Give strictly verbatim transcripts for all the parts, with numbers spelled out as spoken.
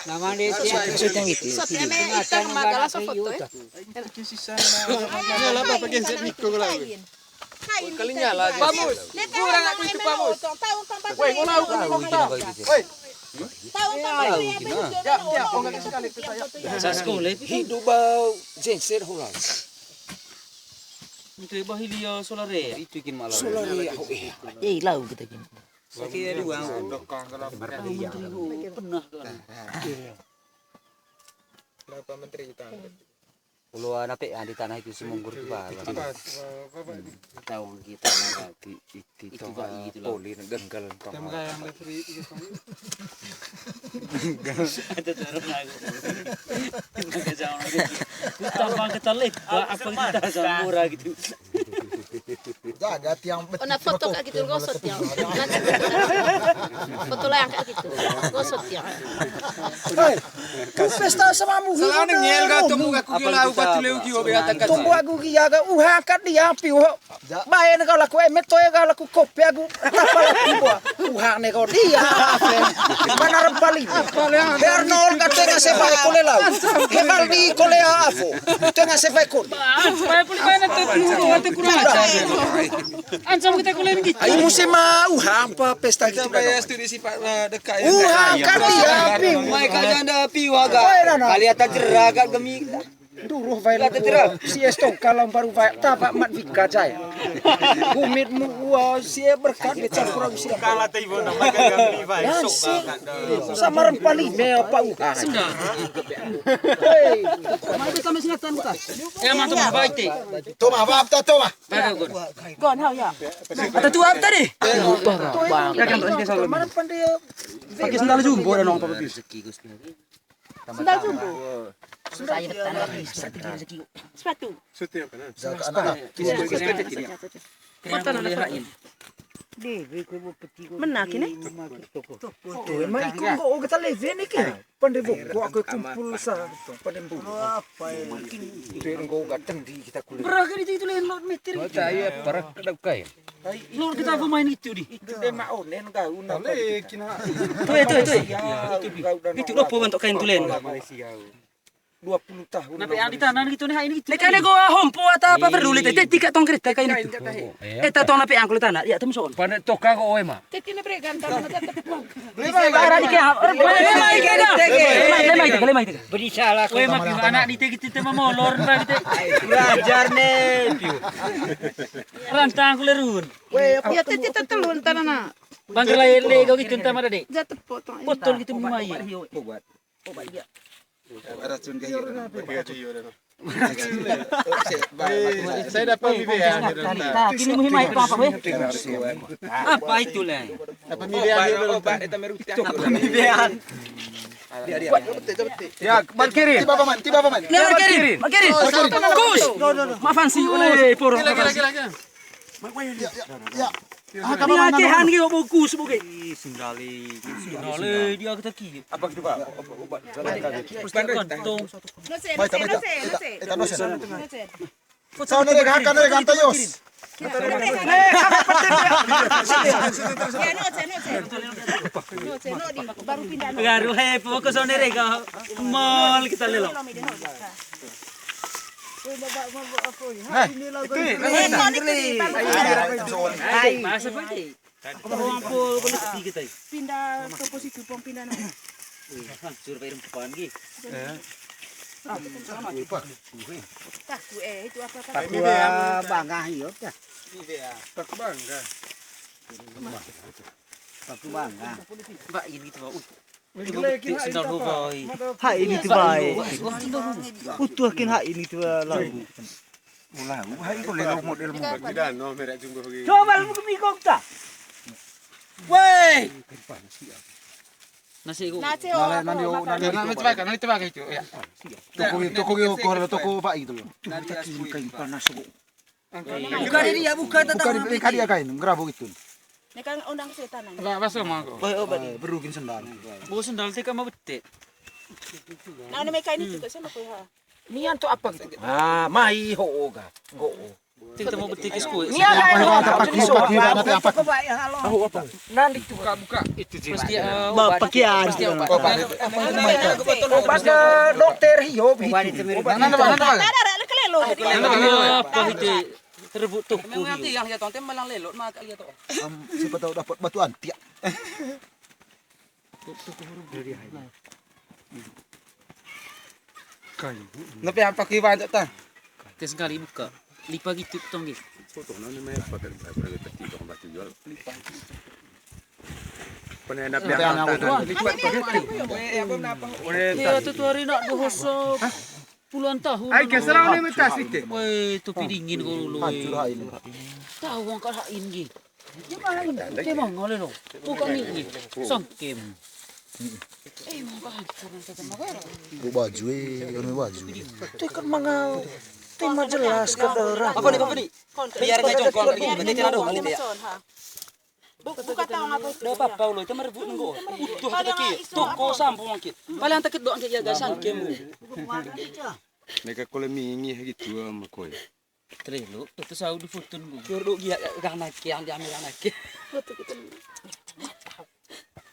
Nama dia? Sot yang itu. Sot yang itu. Ini lah, Bapak Genset Niko lah. Kain. Kalinya lah. Bamus. Kurang aku itu, Bamus. Woi, mau tahu kan, mau tahu. Woi. Tahu kan, ya, ya, oh, nggak sekali kita ya. Saya sekolah. Hidup bau genset holang. Itu ya, bahilia solare, itu ikin malah. Solare, oh, iya. Eh, lau kita ikin. Sakit dua. Pernah kan. Berapa menteri kita? Kalau anak pe, ah, di tanah itu semungkur itu, Pak. Tahu kita, nah, di, di, di itu, Pak, itu lah. Poli, dengkel, kita tong. Ada terus lagu. Tambah kita lep, apa kita sama murah gitu. Jaga tiang. Ona foto kayak gitu, gosot ya. Foto lah yang kayak gitu. Gosot ya. Hei, ku pesta sama mu. Salah nih, ngel gak tumbuh aku gila, aku batu leu kiwa beata kan. Tumbuh aku gila, gak uha kat dia, piu. Bae ne kau laku emet, toe kau laku kopi aku. Kapal aku buah. Uha ne kau dia. Mana rempali. Hernol kau tengah sepai kole lau. Hekal di kole afo. Tengah sepai kole. Bae puli bae nanti kurang ajar. Ancam kita kuliah gitu. Ayo musim mah, uh, hampa pesta gitu kan. Kita bayar studi sifat, eh, dekat ya. Uh, angkat dia, Pi. Mai kajanda, Pi, waga. Kali atas jerak, agak gemi. Duruh, vai. Kata jerak. Si Estong kalau baru vai, tapa mat vika jaya. Kumit mu, wah, si berkat, beca kurang siap. Kalah tadi, Bona, mai kajanda, Pi, vai. Samaran paling meo, Pak, uh. Hei. Mai kita masih ngatan, Pak. Ya, mantap, baik, Ti. Toma, maaf, ta, toma. Gon, hau ya. Ata tua apa tadi? Pakai sendal jumbo dan nong apa, Pi? Sendal jumbo. Sepatu. Sepatu. Menak ini. Tuh, emang ikut kok, oh, kita leve nih, Ki. Pandai boko aku kumpul sa, pandai boko. Apa ya? Itu yang kau gak tendi kita kulit. Berapa kali itu, itu lain lot meter gitu. Mata iya, parak kedap kain. Lot kita pemain itu di. Itu deh mak onen kau nak. Tuh, itu, itu. Itu lopo bentuk kain tulen. Malaysia. Dua puluh tahun. Nape yang di tanah gitu nih, ini gitu. Nek kali gua hompo atau apa peduli, teh, tiga tong kereta kain itu. Eh, tatong nape yang kulit tanah, ya, tem soon. Pada toka kok, oi, Mak. Teti ne bregan, tanah tetep. Arah dikit, ah, orang lemah dikit, lemah dikit, lemah dikit. Beri salah. Weh, mak, anak di tegi tete mamolor, Mbak, gitu. Belajar nih, piu. Rantang kulerun. Weh, ya, teti tetelun tanah, nak. Bangker lain, le, kau gitu, entah mana, Dek. Jatuh potong. Potol gitu, mai. Obat, obat, ya. Racun kayak gitu. Saya dapat B B ya. Nah, ini muhim aja, apa, weh? Apa itu, le? Apa mibean? Apa mibean? Ya, Bang Kirin. Tiba paman, tiba paman. Nih, Bang Kirin, Bang Kirin. Kus. Maafan sih, oleh poro. Gila, gila, gila, gila. Ya, ya, ya. Ah, kamu mana? Kehan gitu, bungkus, bungkus. Ih, sendali. Sendali, dia kata ki. Apa gitu, Pak? Obat, obat. Terus gantung. Baik, baik, baik. Kita, kita, kita, kita. Saunere gaka, nere ganta, yos. Ya, no, no, no. No, no, di, baru pindah, no. Baru, he, pokok saunere ga mall kita lelo. Nah, itu, eh, no, no, no. Bahasa apa? Pindah toko situ, pong pindah nama. Hancur, Pak, irung depan, Gi. Taku, eh, itu apa, apa? Taku bangah, iyo, dah. Taku bangah. Taku bangah. Mbak, ini tuh, Mbak. Hai, ini tuh, Mbak. Utuh, kin, hai, ini tuh, Mbak. Ulah, ulah, itu lelo modelmu. Tidak, no, merek jumbo lagi. Coba lu mikong ta. Woi. Nasi ku. Nasi, oh, nale, nale, oh, nale. Nale, nale, tebak, nale, tebak itu, ya. Toko, toko, toko, toko, Pak, itu loh. Nale, nasi, kain panas, Bu. Buka dia, buka, buka, buka dia kain, ngerabuk itu. Ini kan undang setan aja. Lah, masuk, mangko. Woi, oh, badi. Berukin sendal. Bawa sendal, tika mau betek. Nah, ini kain itu, kok sama, kok, ha. Nian to apa gitu? Ah, mai ho ga. Go. Kita mau bertikis kue. Ini ada. Apa, apa, apa, apa, apa, apa? Nanti buka, buka. Itu sih. Pasti, eh, obat. Pasti obat. Obat. Obat ke dokter, hio, obat itu. Mana, mana, mana? Ada, ada, kelelo. Apa itu? Rebut tuh. Memang nanti yang lihat tonton malah lelot, maka lihat tuh. Em, siapa tahu dapat batu antiak. Kayu. Tapi apa ki banyak ta? Tes kali buka. Lipa gitu tong gitu. Foto nang ini pakai pakai peti tong batu jual. Lipa. Pernah ada. Iya, tuh tuh hari nak bohosop. Puluhan tahun. Ai, keserang ni mentas ite. Weh, topi dingin kau dulu. Hancur hain. Tahu angkat hain gi. Dia main, dia mau ngoleh lo. Bukan ni, ni. Sangkem. Eh, mau kau hancur nanti sama gue. Bu baju, eh, anu baju. Itu kan mangau. Tema jelas, kata apa ni, apa ni? Biar nggak jongkol, nanti kena dong, nanti ya. Buka tahu apa itu? Nggak apa-apa, lo itu merebut nengko. Utuh kita ki. Toko sampung angkit. Paling tak kedok angkit ya, guys, sangkem. Neka kole mingi gitu sama koi. Terus lu, itu sahur di futun gua. Jor dok gia, gak nake, yang diambil gak nake.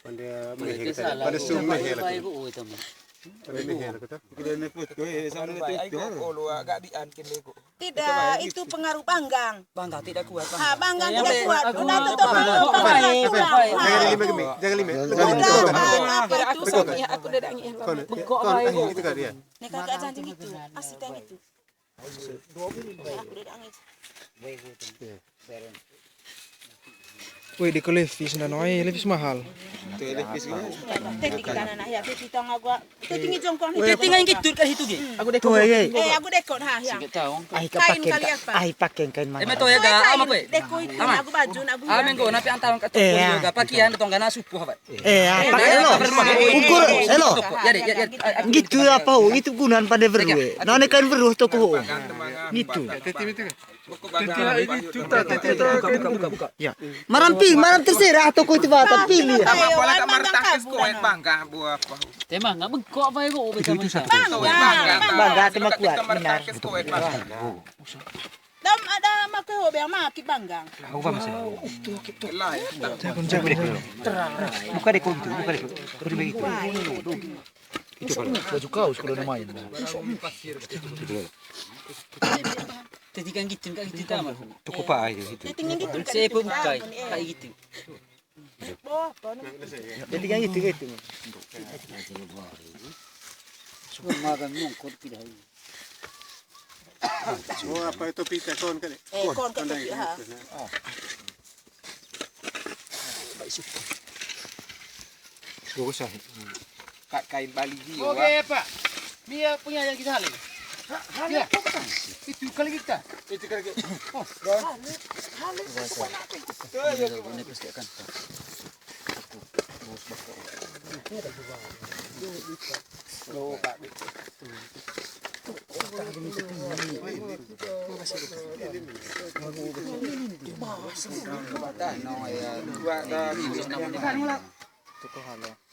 Pada meher kita, pada sum meher kita. Pada meher kita. Kita naik foto, eh, sama itu. Ayo, oh, lu agak diantin deh, kok. Tidak, itu pengaruh banggang. Banggang tidak kuat, Bang. Ah, banggang tidak kuat. Udah tutup dulu, banggang kurang. Jangan lima gemi, jangan lima. Udah, apa itu sih? Aku udah dangin. Bengkok apa itu? Itu kali ya. Nih, kakak janji gitu. Asik yang itu. Aku udah dangin. Woi, di ko levis na no, eh, levis mahal. Tadi kita anak ya, tadi kita nggak gua. Tadi tinggi jongkong. Tadi tinggi gitu kan itu ge. Aku dekor. Eh, aku dekor ha ya. Kain kali apa? Ai pakai kain mana? Eme to ya ga ama pe. Dekor itu aku baju na gua. Amen go napi antar ka toko ga pakian tong gana supu apa. Eh, apa elo? Ukur elo. Ya deh, ya, ya. Gitu apa ho? Itu gunaan pada beru. Nane kain beru toko ho. Gitu. Ya. Maram pil, maram terserah toko itu bata pilih ya. Ayo, bangga, bangga. Tema nggak bengkok apa ya kok? Bangga, bangga tema kuat benar. Dam ada make hobi yang maki bangga. Aku paham sih. Buka deh kau itu, buka deh kau. Itu begitu. Itu kan baju kaos kalau udah main. Tadi kan gitu, kan gitu sama. Cukup apa aja gitu. Tadi kan gitu. Saya pun buka, kayak gitu. Jadi kan gitu, gitu. Semua makan mongkot tidak. Oh, apa itu pita kon kali? Eh, kon kali, ha. Bagus ah. Kak kain Bali dia. Oke, Pak. Dia punya yang kita halil. Halil apa, Pak? Itu kali kita. Itu kali kita. Oh, halil. Halil. Ini pasti akan.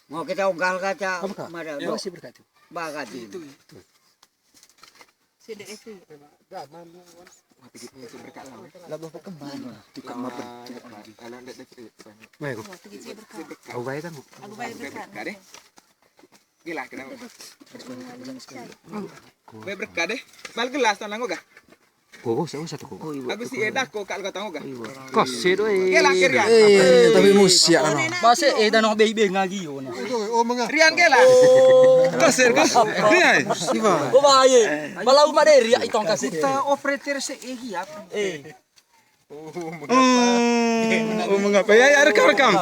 Mau kita unggal kaca. Apa, Kak? Mada. Ya, masih berkat. Bakat. Itu, itu. Sede itu. Lah, bapak kemana? Tukang makan. Anak ndak dapat. Weh, kok. Aku bayar kan? Aku bayar berkat. Berkat deh. Gila, kenapa? Bayar berkat deh. Bal gelas tanah gua, gak? Kok, saya usah tuh, kok. Aku si Eda kok, kak, lu kata gua, gak? Kok sih, doi? Gila, kirian. Eh, tapi musia, ano. Masa Eda no baby ngagi, yo, no. Rian, gila. Kok sih, kok? Iya. Iba. Kok bahaya? Malah umat deh, riak itong kasih. Kita operator se-, eh, iya. Eh. Oh, mengapa? Ya, ya, rekam, rekam.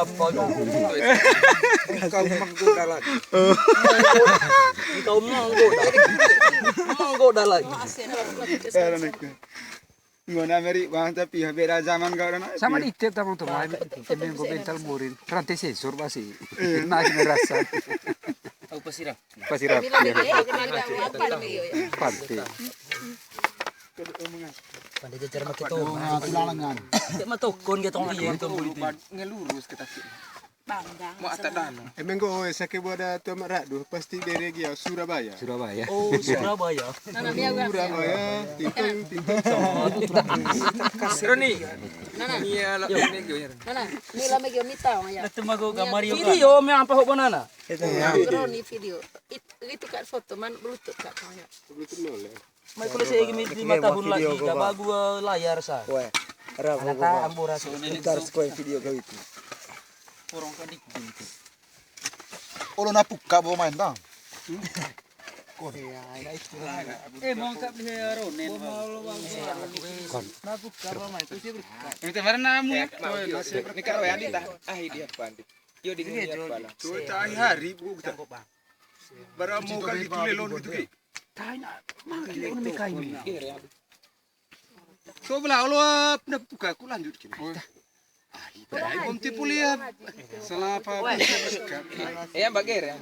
Kau menggoda lagi. Kau menggoda. Menggoda lagi. Nggak ada meri, bang, tapi ya beda zaman kau dan aku. Sama di tiap tabang tuh, main. Emang gue bental burin. Rantai sensor pasti. Nah, ini rasa. Tahu pasirap. Pasirap. Pante. Pande jajar make to. Tulang lengan. Cek ma tokon ge tong piye tong politik. Ngelurus kita sih. Mau atat dano. Emang go, eh, sake buat ada tu amat rak duh, pasti dari gia Surabaya. Surabaya. Oh, Surabaya. Surabaya. Tintang, tintang. Roni. Nana. Iya, lah, ini gue. Nana, ni lama gue minta ya. Natu mago gambar yo. Video me ampa hok banana. Roni video. Itu kan foto man bluetooth kan ya. Bluetooth nol ya. Mai kole se egi lima tahun lagi, da bagu, eh, layar sa. Weh, ra. Anata ambora su. Ntar sekolah video kau itu. Porong kadik gitu. Olo napuka bawa main tang. Eh, mau angkat beli ronen. Kon. Napuka bawa main itu sih berkat. Ini kemarin namu ya. Ini kan Royadi tah. Ah, ini apa, Andi? Yo, di sini apa lah? Tuh, tak hari buku kita. Bara mau kali itu lelon gitu, ki. Kain, ah, makan dia, orang kain. Coba lah, Allah, pernah buka, aku lanjut gini. Ai, bom tipu lihat. Salah apa? Eh, yang bager ya?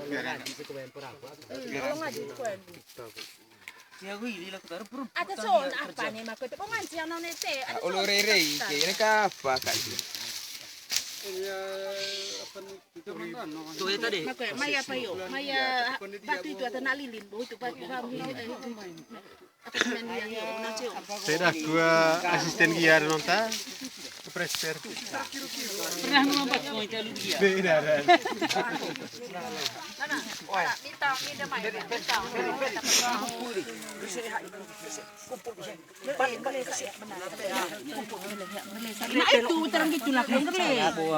Ya, gue ini lah, aku taruh perut. Ada soal apa nih, mak? Itu pengajian none teh. Ada soal apa? Ini kapa, Kak? Iya, apa nih? Tuh, ya, tadi. Maya apa, yo? Maya batu itu atau nak lilin, bu, itu batu, batu, eh, itu. Apa sih yang dia, yo, nasi, yo? Saya dah gua asisten giar nonton. Kepreser. Pernah ngelompat kau itu lu dia. Beda, kan? Mana? Mana? Minta, minta, Maya, minta. Nah, itu terang gitu lah, kau ngerle.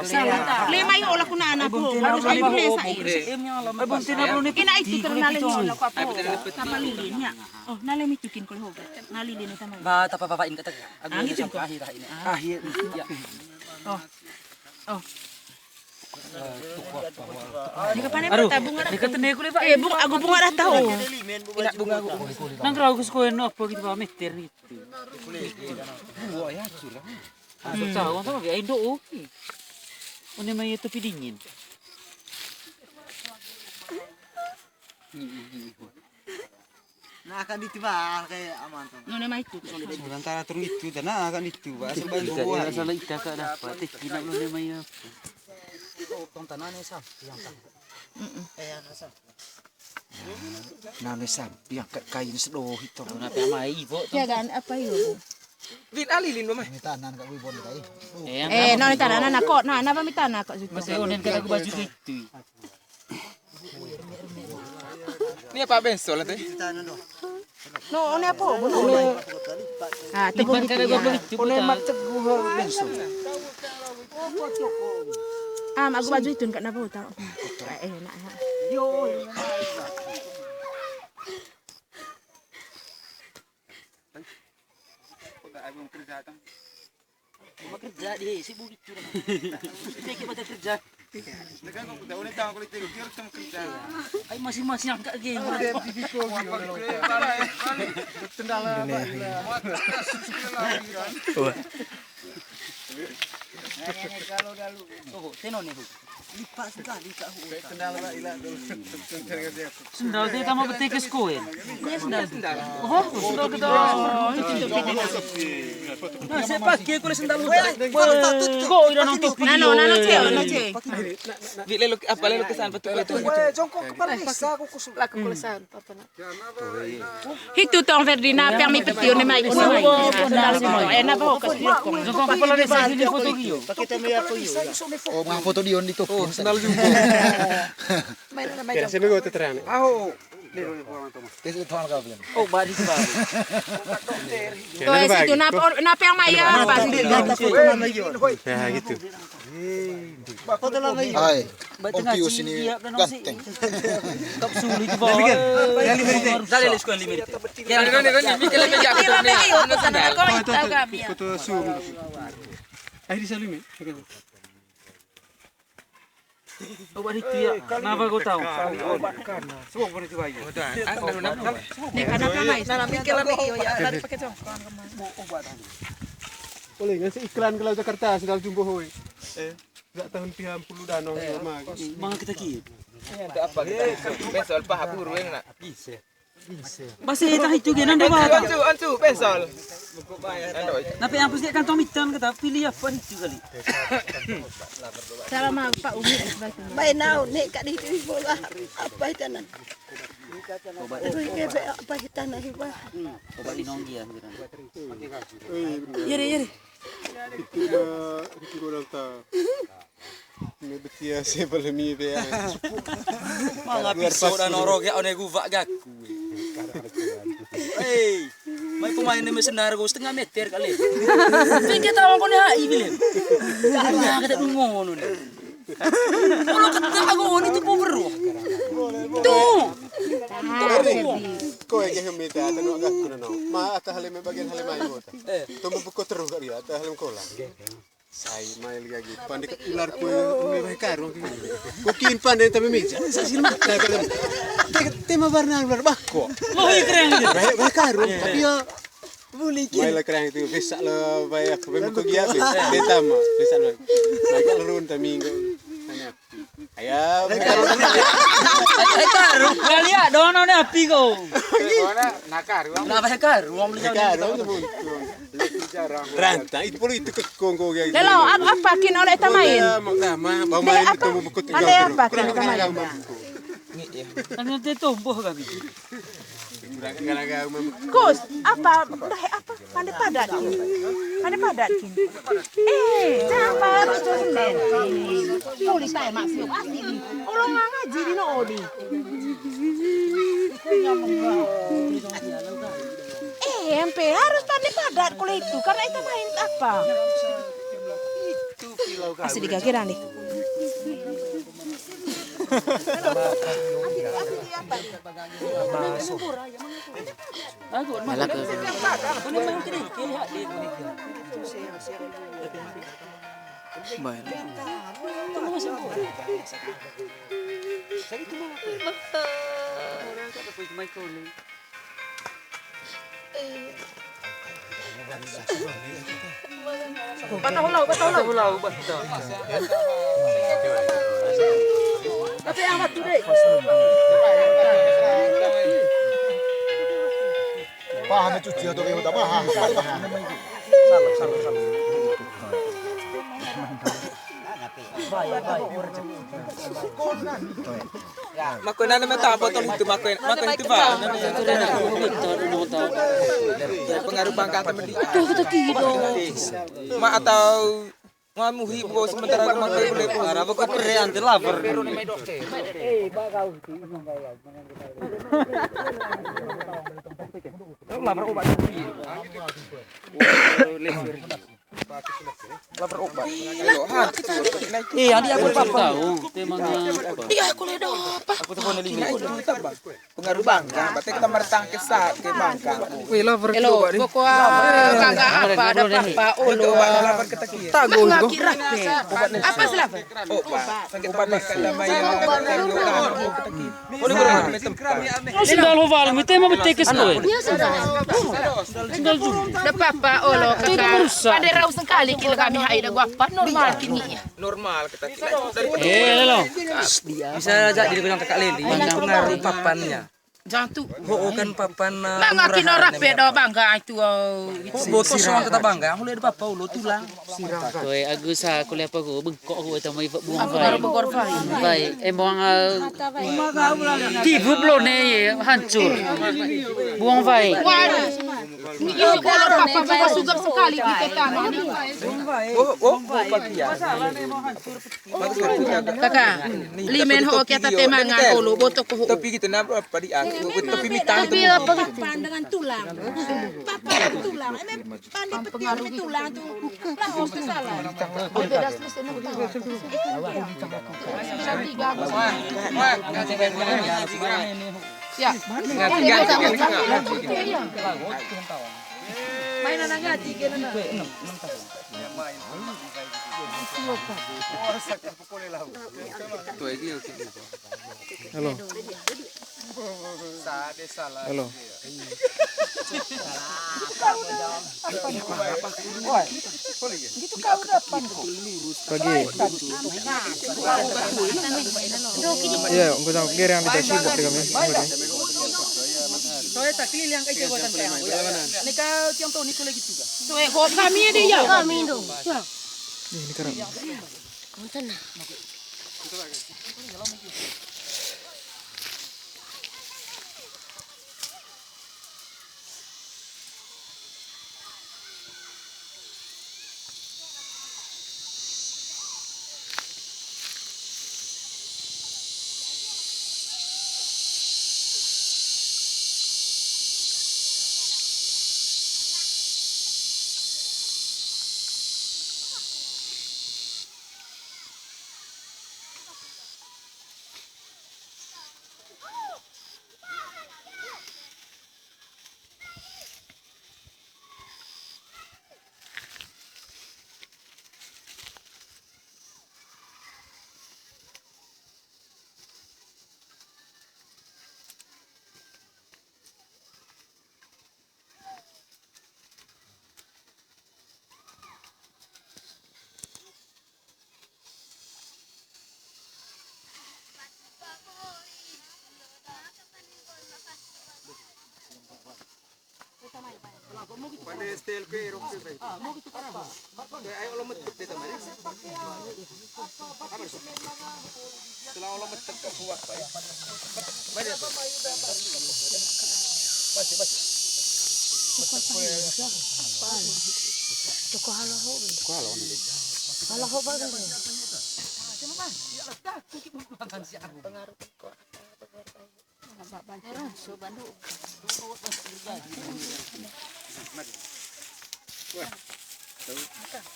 Salah. Lema yo lah kuna anak, bro. Harus ayo ngerle sa. Ina itu terang naleng yo lah, kau apa? Tapa lilin ya. Oh, naleng itu kin kalau hoga. Nalilin itu mah. Ba, tapa babain kata. Angin itu sampai akhir ini. Akhir. Ya. Oh. Oh. Aduh, dekat tene aku lepas. Eh, bunga, aku bunga dah tahu. Nang kerau aku sekolah no apa gitu, Pak, meter gitu. Buah ya, curang. Aku tahu, sama kayak Indo, oke. Ini mah itu pidingin. Nah, kan itu, Bang, kayak aman tuh. None mai itu. Sementara terus itu, dan nah, kan itu, Bang. Sebab gua salah ita, Kak, dapat. Teh, kina none mai apa? Itu tong tanahnya sam, yang tak. Mm-mm. Eh, yang sam. None sam, yang kayak kain sedoh itu. Kenapa mai, Bu? Ya kan, apa yuk? Lin alilin, Bu, mai. Ini tanah, Kak, Wibon, Kak. Eh, none tanah, nah, kok, nah, kenapa minta nah, kok situ? Masih onen, Kak, aku baju itu. Ini apa benso lah teh? No, ini apa? Ah, teguh gitu ya. Ini mat teguh benso. Ah, mak gua baju itu enggak napa tahu. Eh, enak ya. Cuma kerja di sibuk gitu. Kita ikut macam kerja. Ai, masing-masing angkat game. Wah. Oh, teno nih. Lipat sekali, Kak. Sendal teh tama betekes koen. Iya, sendal. Oh, sendal kita. Nah, saya pakai kalau sendal lu. Kok udah nonton video? Nano, nano, cewek, nano, cewek. Di lelo, apa lelo kesan betul itu? Weh, jongkok kepala desa, aku kusum. Lah, kepala desa, apa nak? Hitu tong Ferdina, piang mi petiu ni mai, unu mai. Enak, bawa ke sini. Jongkok kepala desa, sini foto video. Pakai teme aku yuk. Oh, nggak foto di on di tuh. Oh, sendal jumbo. Biar saya mau terang. Aho. Tes itu hal kau bilang. Oh, badi itu baru. Tuh, situ, napa, napa yang Maya, apa sih? Di atas foto lama yuk. Ya, gitu. Foto lama yuk. Hai. Om Pius ini ganteng. Top sulit, Bang. Dale, let's go, lima menit. Ya, Roni, Roni, Roni, mikir lagi aja. Foto, foto, foto zoom. Ayo, di Salimi. Obat itu ya, kenapa kau tahu? Obat kan. Semua boleh juga ya. Nek, kenapa, guys? Nah, mikir lagi, iyo, ya, lari pakai jongkok. Obat. Boleh ngasih iklan kalau Jakarta, sendal jumbo, hoi. Eh, nggak tahun piham puluh danau, ya, mah. Manga kita ki. Itu apa kita? Besok alpa habur, weng, nak. Bisa. Basi tah itu ge nanda ba. Ansu, ansu, pensel. Nape yang punya kantong hitam kata pilih apa itu kali. Salam Pak Umi. Bae nau ne kak di itu bola. Apa itu nan? Terus ke apa itu nan ba? Coba inong dia gitu. Yere, yere. Itu mah, itu kurang tahu. Ini betia saya boleh mi be. Manga piso dan oro ge one guvak gaku. Hei, mai pemain ini senar gue setengah meter kali. Pikir tahu kau nih hai bilang. Iya kata ngono nih. Kalau kata aku ini tuh power. Tuh. Tuh. Kau yang kehemita, tengok gaku no. Ma, ata halime bagian halime ayo. Eh, tumbuh buku terus kali ya, ata halim kolam. Sai mai lagi. Pande ke ular kue, umi bae karung. Kukin pande tapi meja. Sasin mata kan. Te-, tema warna ular bako. Oh, iya, keren gitu. Bae, bae karung, tapi ya. Boleh ki. Mai lah keren itu, bisa lah bae aku memang kau giat. Kita mah, bisa lah. Mai kalau run ta minggu. Hanya. Ayo, bae karung. Ayo, bae karung. Kali ya, dono ne api kau. Nah, bae karung, beli karung. Rantang, itu perlu itu ke Kongo ya. Lelo, ap-, apa kin oleh tamain? Mak, mak, mak, mak, apa? Ada apa kin tamain? Kan nanti tumbuh kami. Kus, apa? Udah, apa? Pande padat kin. Pande padat kin. Eh, jangan baru tuh, men. Tulis saya maksud. Ulang ngaji di no odi. Eh, M P harus pande padat kalau itu, karena itu main apa? Asli gak kira nih. Malah ke baik. Patah ulau, patah ulau. Patah ulau, patah. Tapi yang waktu deh. Paham cuci atau kayak udah paham. Salah, salah, salah. Makanya nama tak botol itu, makanya, makanya itu, Pak. Pengaruh bangka temen di. Betul, kita kido. Ma atau ngamuhi bos sementara aku makan boleh bos. Arah aku kere ante lover. Lover obat. Lover obat. Ayo, hancur. Iya, dia aku tahu. Temanya apa? Iya, aku lihat apa? Aku telepon lima. Pengaruh bangka, berarti kita mertang ke sa-, ke bangka. Wih, lover. Hello, coba nih. Pokoknya kagak apa ada apa-apa, ulu. Obat lover kita kira. Tak gua. Apa sih lover? Obat. Sakit obat kedamaian. Sendal hoval, mete mau betekes kowe. Iya, sendal. Sendal juga. Nda apa-apa, olo, kakak. Pada rau sekali kilo kami hai dah gua apa normal kini ya. Normal kita. Eh, lo. Bisa aja jadi bilang kakak Leli. Pengaruh papannya. Jangan tuh. Ho, kan papan, eh, mangga kino rapi do bangga itu. Bos sirang kata bangga, aku lihat apa ulo tulang. Kowe, aku sa kuliah apa, aku bengkok, aku eta mai buang vai. Buang vai. Emang, eh, tibu belone ye hancur. Buang vai. Waduh. Ini kalau apa-apa buka sugap sekali di kota mana. Oh, oh, oh, bagian. Kaka, limen ho kita temangan ulu botok ho. Tapi gitu, nah, apa di aku? Tapi mitang itu. Papan dengan tulang. Papan dengan tulang. Emang pandai petir sama tulang tuh. Lah, harus salah. Oke, das terus ini. Ya. Mainan ngaji, gini, nah. Halo. Halo. Pagi. Iya, gue sama Gere yang dikasih buat kami. Keliling aja buatan saya. Ini kau tiang tahun itu lagi juga. Tuh, eh, kok kami ada ya? Kami itu. Ya. Ini sekarang. Punten. Toko halo ho. Toko halo. Halo ho ba. Pengaruh toko.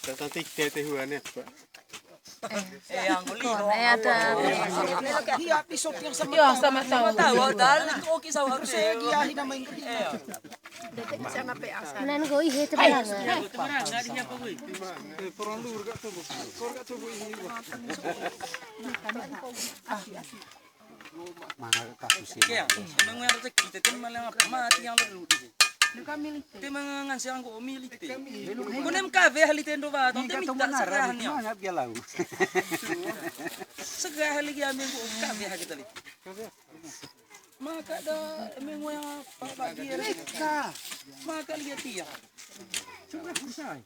Datang tik tete huan ya, Pak. Eh, yang beli. Iya, sama tahu. Tahu, tahu, oke, sama. Saya dia hina main kerja. Nan go ihe teman. Eh, orang luar gak tuh, gak tuh ini. Manga kasus ini. Kaya, emang yang rezeki, tete malah mati yang lalu. Te mangan siang ko milih te. Kunem kafe hali tendo ba, tonte minta serahnya. Manga biar lau. Segah hali ya minggu kafe hali tali. Maka da minggu yang apa bagi ya. Maka lihat dia. Sembarang.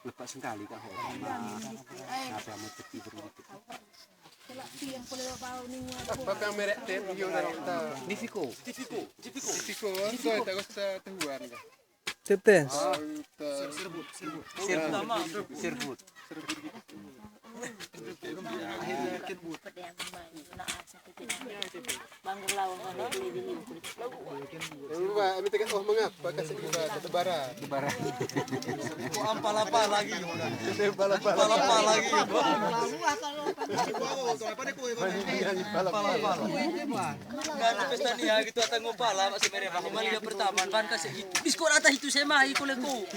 Lepas sekali kah? Apa mau tepi berhenti? Apa yang merek teh? Iyo, dari kita. Tifiko. Tifiko. Tifiko. Tifiko, tak usah tahuan kah? Tepes. Serbut, serbut. Serbut. Serbut. Banggur lawang, kalau beli di. Lupa, ini tekan, oh, mengapa kasih kita ke Debara? Debara. Ampalapa lagi. Ampalapa lagi. Ampalapa. Kan pesta nih ya gitu, atau ngopala masih mereka. Kembali ke pertama, ban kasih gitu. Diskon atas itu saya mah, ikut leko.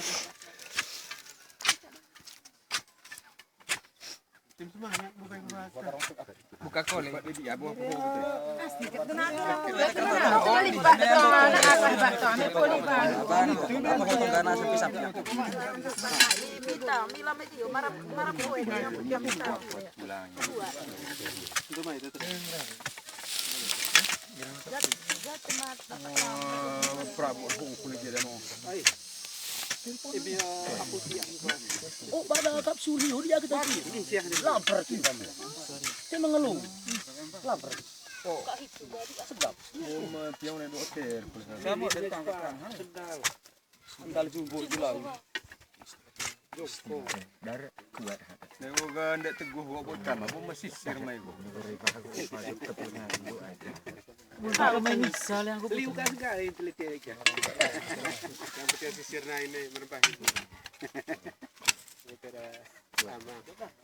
Buka kole. Prabu, aku kulit jadi mau. Oh, pada kapsul ni, oh, dia kita. Lapar tu kami. Dia mengeluh. Lapar. Oh, sedap. Oh, mati yang naik dokter. Sama datang ke sana. Sendal. Sendal jumbo itu lah. Joko. Dar kuat. Nek gua ndak teguh, gua bocan, apa mesisir mai gua. Bukan main misal yang aku. Liu kan enggak yang teliti aja. Yang penting sisir naik ini merempah itu. Sama.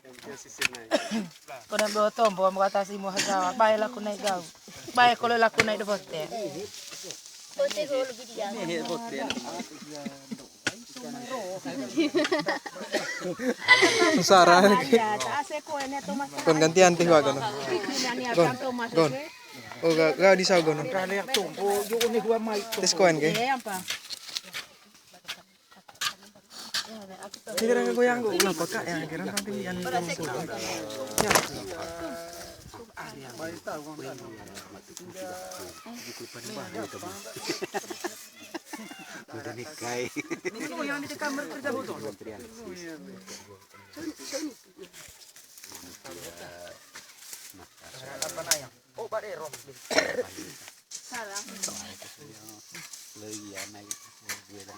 Yang penting sisir naik. Kau nak bawa tombo, mau kata si muha Jawa, baiklah aku naik gau. Baik kalau aku naik de bote. Bote gua lebih dia. Ini bote. Susah. Kon gantian tih wa kono. Kon. Kon. Oh, ga, ga di sago no. Tes koen ke. Kira goyang kok, kenapa kak ya? Kira nanti yang ya. Udah nikah. Ini yang di kamar kerja foto. Apa nanya? Oh, Pak Dero. Salah. Lagi anak gue dan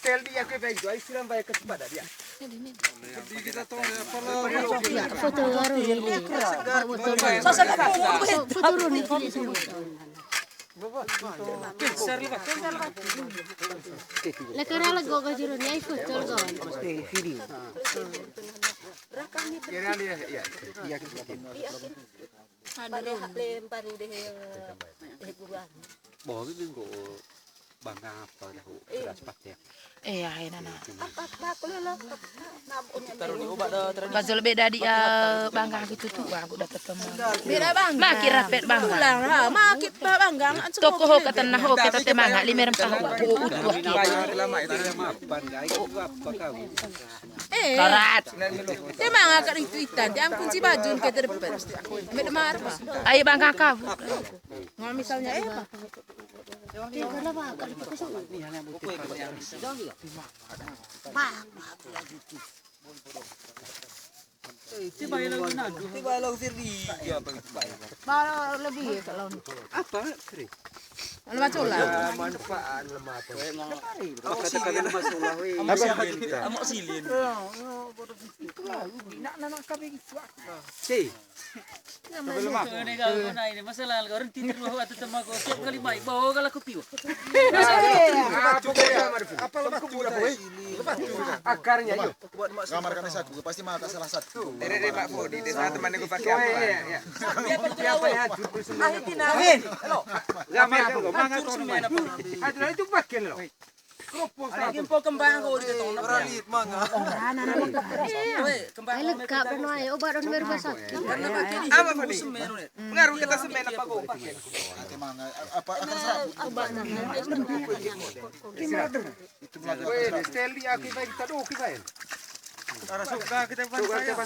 Seldi aku baik, ai siram baik ke sepadan dia. Foto baru ini. Foto baru ini. Lekara lego gajurun ya, foto lego. Video. Iya, iya, iya. Iya, kita. Pada hak lempar deh, eh, buruan. Bawa ini kok bangga apa dah, keras pakai. Iya, ini nah. Apa, apa, aku lelo. Taruh di obat dah, taruh di. Gazal beda dia bangga gitu tuh, aku dapat teman. Beda bangga. Makin rapet bangga. Ulang lah, makin bangga. Toko ho kata nah, ho kata temangga, lima rempah ho. Utuh, utuh. Lama itu. Apa kau? Eh. Karat. Dia mangakar itu itan, dia angkun si bajun ke terdepan. Medemar. Ayo bang kakak. Nggak misalnya, eh, Pak. Coba yang lagi nadu. Coba yang lagi Firdi. Iya, Pak, itu, Pak. Baru lebih ya kalau. Apa, Fri? Lemah tulang. Ya, manfaat lemah apa? Emang. Apa kata-kata lemah tulang, weh? Apa? Amok silin. Itulah, nak, nak, nak, kami gitu. Si. Ini kalau kau naik ini, masalah kalau orang tidur bawah atau temako, tiap kali main, bawa kalau kopi, wah. Apa lemak tulang, weh? Akarnya, yuk. Kamar kami satu, pasti makan salah satu. Dede, dede, Pak Budi, desa teman aku pakai apa? Iya, iya. Dia betul, weh. Amin. Lo. Nggak makan, nggak makan, nggak makan. Itu pakai lo. Ada info kembang kau di tong. Ralit manga. Weh, kembang. Ai lengkap dan wae obat dan berbahasa. Karena pakai di apa, Pak, semen, nih? Pengaruh kita semen apa kau pakai? Ate manga, apa, apa serap? Obat. Itu belajar. Weh, Stanley, aku baik kita doh, kita ya. Arah suka kita bangsa.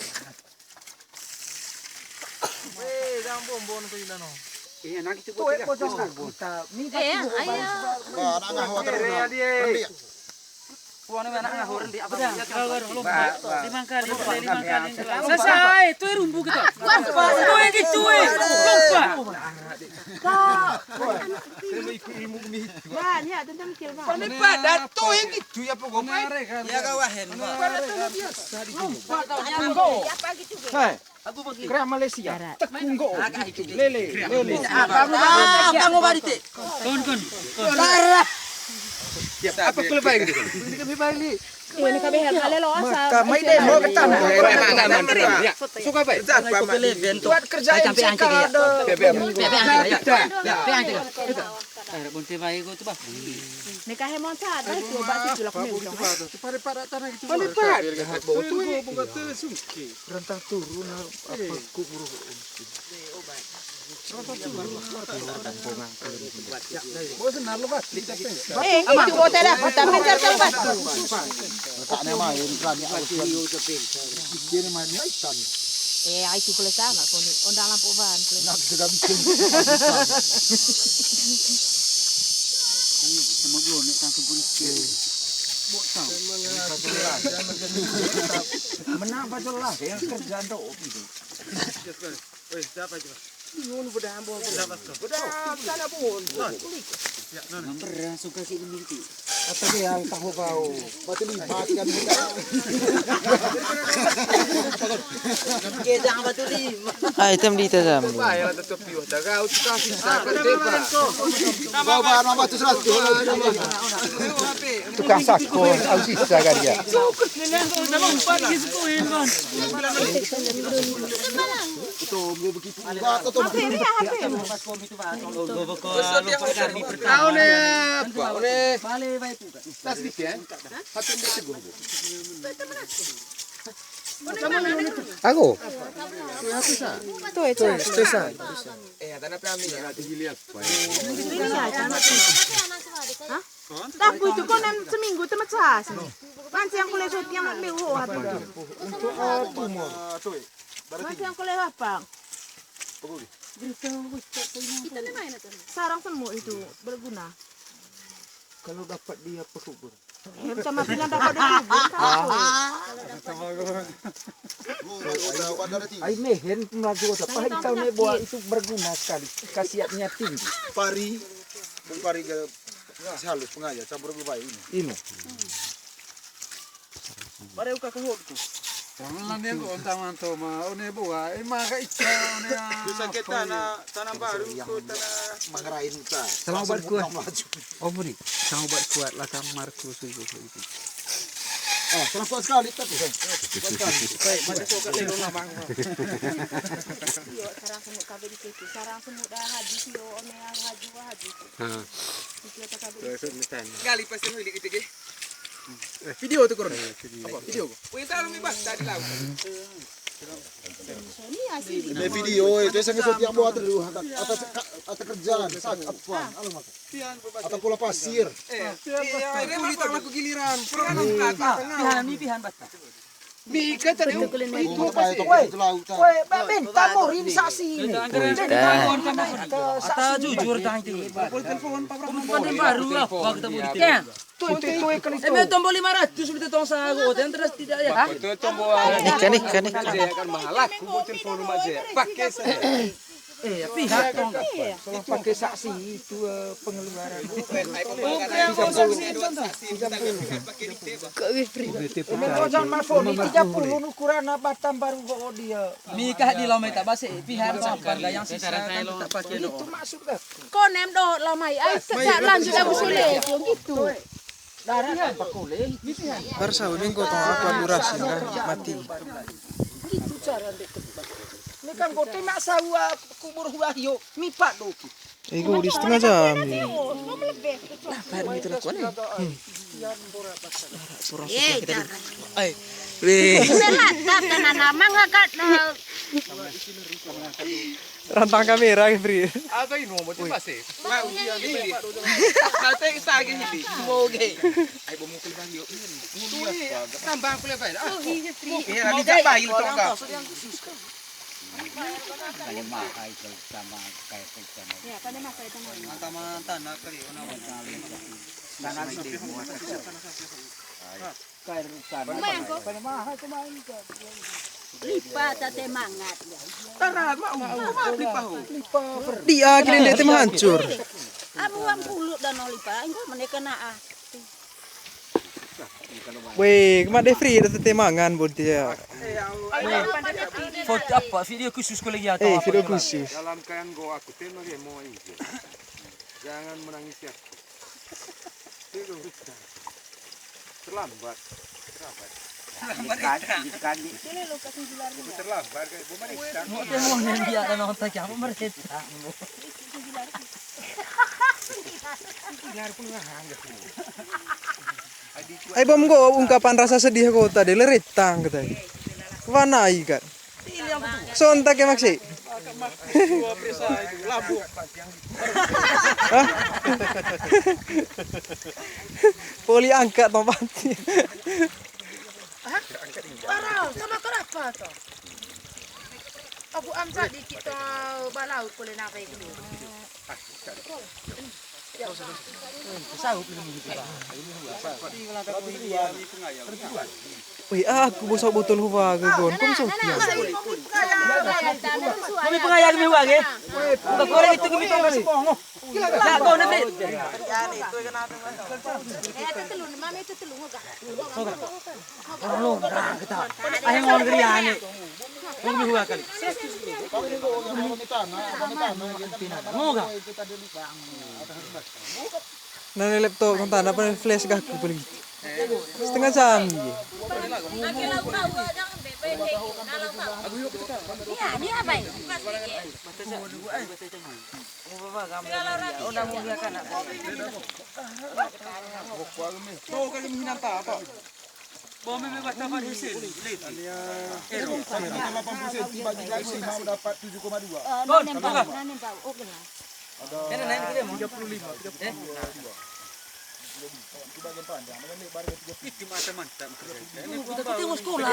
Weh, jangan bombon ke Yunano. Iya, nanti coba. Iya, ayo. Wah, anak ngahur terus. Iya, dia. Puan anak ngahur di apa? Udah, kalau baru lompat. Lima kali, lima kali. Selesai, tuh rumbu kita. Tuh yang gitu, eh. Lompat. Wah, ini ada tentang mikir, Pak. Panik pada tuh yang gitu ya, pokoknya. Ya, kawahen, Pak. Pada tuh biasa di sini. Lompat, tau, nyangkau. Hei. Kera Malaysia, tekung go. Lele, lele. Apa mau bari te? Kon, kon, kon. Ya, apa kelebai gitu? Ini kami balik. Ini kami hal kali lo asal. Maka mai deh, mau ketemu. Suka baik. Buat kerja M C K ada. Bebe, bebe. Bebe, bebe. Ayo, bonte bae go tu, Bang. Neka hemon sa, ada itu, obat itu lah, kami utang. Pare-pare tanah gitu. Pare-pare. Buka tuh sungki. Rentah turun, apa, kubur. Bosen, nah, lepas. Eh, itu mau tidak, tapi ntar terlepas. Kakaknya main, berani aku. Dia main ikan. Eh, ai tu pele sama ko ni. Ondang lampu ban, pele. Nak juga bikin. Sama gua nek langsung pun. Bocah. Menang apa jelas ya kerjaan do. Weh, siapa itu? Bingung udah ambo. Udah sana pun. Nomor langsung kasih ini. Kata dia yang tahu kau. Batu lima kan. Gedang batu lima. Ah, item di item. Bawa nama tu seratus. Tukang sako, au sisa kan dia. Kau ne apa? Kau ne. Tas dikit, eh? Hati dia teguh, Bu. Aku. Tuh, itu. Iya, tanah kami. Hah? Laku itu kau nem seminggu tempat sas. Mancing aku lihat tiang nak minggu apa? Untuk apa mau? Mancing aku lihat apa? Sarang semut itu berguna. Kalau dapat dia pekubur. Sama bilang dapat dikubur, tahu. Ai mehen melaju kota. Pahit kau nih buat itu berguna sekali. Khasiatnya tinggi. Pari, pari ga, halus pengaja campur gue baik ini. Ini. Pare uka kohotku. Tangan dia kok onta manto ma, one boa, eh, maka ica, one, ah, bisa ke tanah, tanah baru, ke tanah. Mangerain ka. Salah obat kuat. Langsung buka melaju. Oh, beri. Salah obat kuat lah, sama Markus itu, itu. Ah, salah kuat sekali, tapi. Kuat sekali. Baik, masih kok ke dalam, Bang. Yo, sarang semut kabe di situ. Sarang semut dah haji, yo, one haji, wah haji. Ha. Itu apa kabe? Gali pasti milik itu, ge. Video tuh, kurang. Apa? Video. Wih, taruh mi bas, tadi laut. Ini video itu saya ngeset yang buat dulu, kata, kata, kata kerjaan, sak, apa, anu, maka. Atau pola pasir. Eh, iya, ini kulit aku giliran. Kurang angkat. Pihan, mi pihan, bata. Mi kata dia, itu apa sih? Woi, woi, ben, tamu rin saksi ini. Ata jujur tang itu. Telepon baru lah, waktu tamu itu. Tuh, tuh, tuh, kan itu. Eme tombol lima ratus, beli tong sago, dan terus tidak ya. Itu tombol. Nikah, nikah, nikah. Aja kan mahal, aku buat telepon rumah aja. Pakai saja. Eh, pihak tong. Tolong pakai saksi itu, eh, pengeluaran. Tiga puluh. Tiga puluh. Eme kau jangan mafoni, tiga puluh ukuran apa tambah rugo dia. Nikah di lama tak basi, pihak tong, warga yang sisa kan tak pakai. Itu maksud dah. Konem do lamai, ai, sejak lanjut aku sulit, gitu. Baru sawi minggu tong apa durasi nggak mati. Gitu cara deket. Ini kan kote mak sawa kubur huah yo, mipak doki. Eh, gua di setengah jam. Lapar gitu lah, kuat nih. Hmm. Iya, dah. Ai, weh. Ini lah, tak, tak, nah, nah, mangga, Kak, nah. Rantang kamera, Fri. Aga ino mo, coba sih. Mau dia ni. Kata kita lagi ni. Mau ge. Ai, bo mungkin bang yo. Tambah aku lepas. Ah, iya, Fri. Iya, lagi tak baik tong ka. Kalau mahal itu sama kayak itu sama. Ya, pada masa itu mau. Tanah, tanah kali, tanah. Tanah gede. Lumayan kok. Lipa tate mangat ya. Tarat mau, mau lipa ho. Dia kira dia tim hancur. Abu ang pulut dan lipa, engko meneka na ah. Weh, kema Defri ada tete mangan bonti ya. Foto apa? Video khusus ko lagi atau eh, apa? Video khusus. Dalam kayan go aku tema dia mau aja. Jangan menangisi aku. Terlambat. Terlambat. Terlambat. Gitu kan, gitu kan. Terlambat kayak gua mah. Mau dia mau yang dia ada nonton kayak apa mereka. Ai bom go ungkapan rasa sedih ko tadi leretang kata. Wana ai kan. Sontak ya maksi. Hah? Poli angkat tompati. Hah? Parah, sama kenapa tuh? Aku amsak dikit tuh balaut boleh nafai dulu. Wih, aku bosok botol huwa ke gon. Kau bosok dia. Kami pengayang mi huwa ke. Buka korek itu kami tong kasih pongo. Lah, kau nanti. Tolong, kita. Ayo ngon geriane. Kami huwa kali. Ngoga. Nani laptop tong tanda apa flash gak aku paling. Setengah jam. Iya, ini apa ini? Tuh kali menghinang tak apa? Bawah meme bata Pak Husin, leti. Ero. Delapan puluh senti bagi dari lima dapat tujuh koma dua. Eh, Bon, nanem bau, nanem bau. Oh, gelas. Ada tiga puluh lima, tiga puluh lima. Itu mata mantap. Ini kita, kita mau sekolah.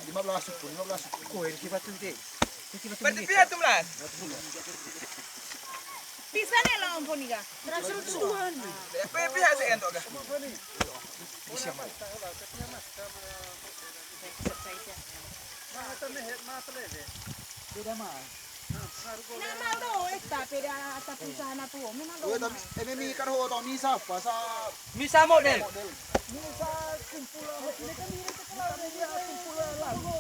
Lima belas suku, lima belas suku. Oh, ini kita tuh deh. Berarti pihak tuh, Mas. Bisa nih lah, ampun, nih, Kak. Pihak saya entok, Kak. Beda, Mas. Memang do, eh, tapi dah, tapi usaha na tuh, memang do. Oh, tapi, eh, ini mi karo, tau mi sapa, sa- Mi sa model. Model. Mi sa kumpul, ini kan ini sekolah, ini kumpul lagu.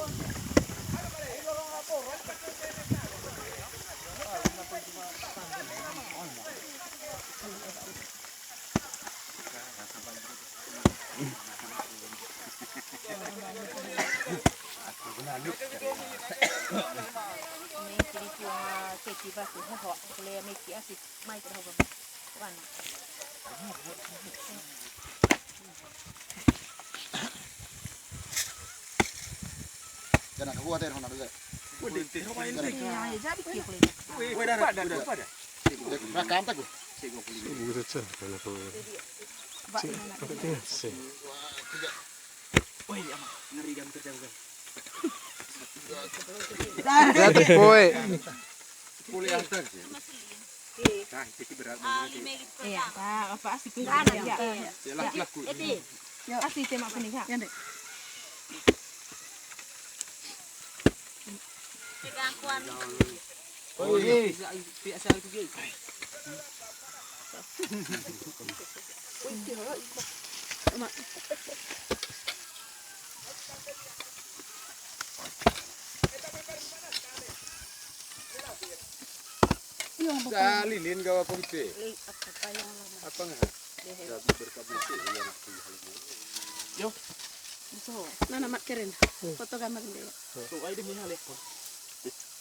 Jangan, aku khawatir sama dia. Iya, iya, jadi kira boleh. Weh, dah, dah, dah. Rekam tak, gua? Buset, sih, kalau aku. Mbak, gimana? Sih. Woi, ama, ngeri kan kerja, kan? Jatuh, boy. Boleh antar sih. Nah, itu berat banget. Iya, Pak, apa asik tuh? Iya. Ya, laku-laku. Asik tema apa nih, Kak? Ya, Dek. Pegang kuan. Oh, iya. Pihak saya itu, Ki. Sa lilin gawa pempe. Apa nggak? Jadi berkabut sih, iya, nanti hal ini. Yo. So, nana mat keren. Foto gambar dia. So, ai demi hal ya.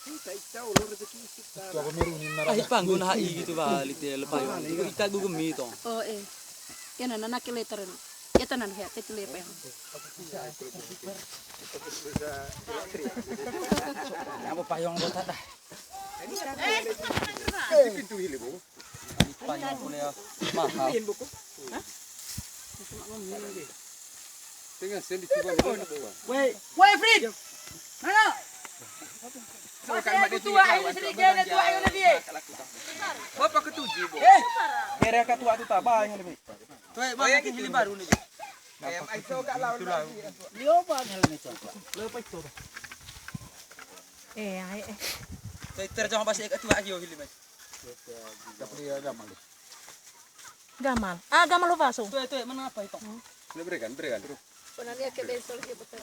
Kita tahu lo rezeki kita. Ai panggun hai gitu ba, lite lepai. Ita gugemi tong. Oh, eh. Ya, nana, nana keleter, no. Ya, tanan, ya, teh keleper. Apa payung botak dah. Ini pintu hili, Bu. Payung kuliah mahal. Tengah sendi coba. Woi, woi, Frit. Mana? Saya kalimat dia tua, ayo sedikit, tua, ayo lebih. Bapak ketujuh, Bu. Eh, daerah ketua tuh tabah yang lebih. Tuh, eh, banyak yang hili baru nih. Em, ai so gak lawan lagi. Yo, Pak, hal ini, Pak. Lo, Pak, itu. Eh, ai, eh. Saya terjang pas tua ayo hili, Mas. Tapi ya, gamal. Gamal. Ah, gamal lo, Pak, so. Tuh, tuh, mana apa itu? Udah berikan, berikan. Pernah lihat ke besok, dia betul.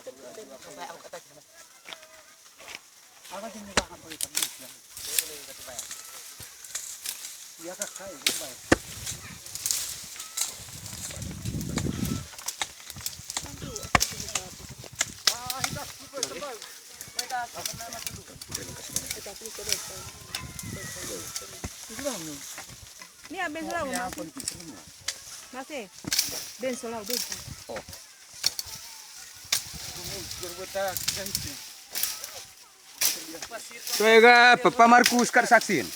Ini ya, Ben Solau, masih. Masih. Ben Solau, Ben Solau. Oh. Toe ga, Papa Markus kat saksin.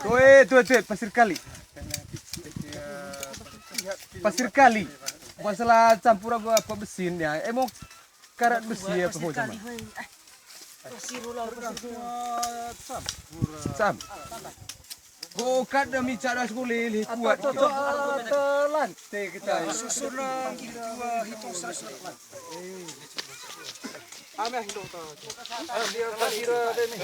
Toe, toe, toe, pasir kali. Pasir kali. Masalah campur apa, apa besin ya. Emang karat besi ya, pasir kali. Sam. Bokat demi cara sekali kuat. Atau, atau, atau lantai kita. Susun, eh, gitu, eh, hitung seratus. Ame hitung tuh. Ah, biar pasir ada nih.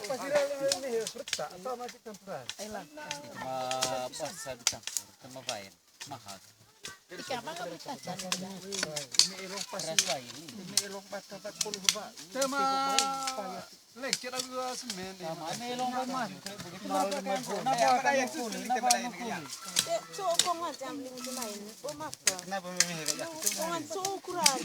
Pasir ada nih, retak atau masih campuran? Ayolah. Itu mah pas saya dicampur, sama lain. Mahal. Ikan apa nggak berkaca? Ini elong pas. Keras lain. Ini elong pas tempat puluh, Pak. Sama. Lecet aku semen. Sama, ini elong rumah. Kenapa yang sulit? Kenapa yang sulit? Cok, kong aja beli macam lain. Oh, maaf, Bang. Kenapa memilih kayak gitu? Kong aja ukuran.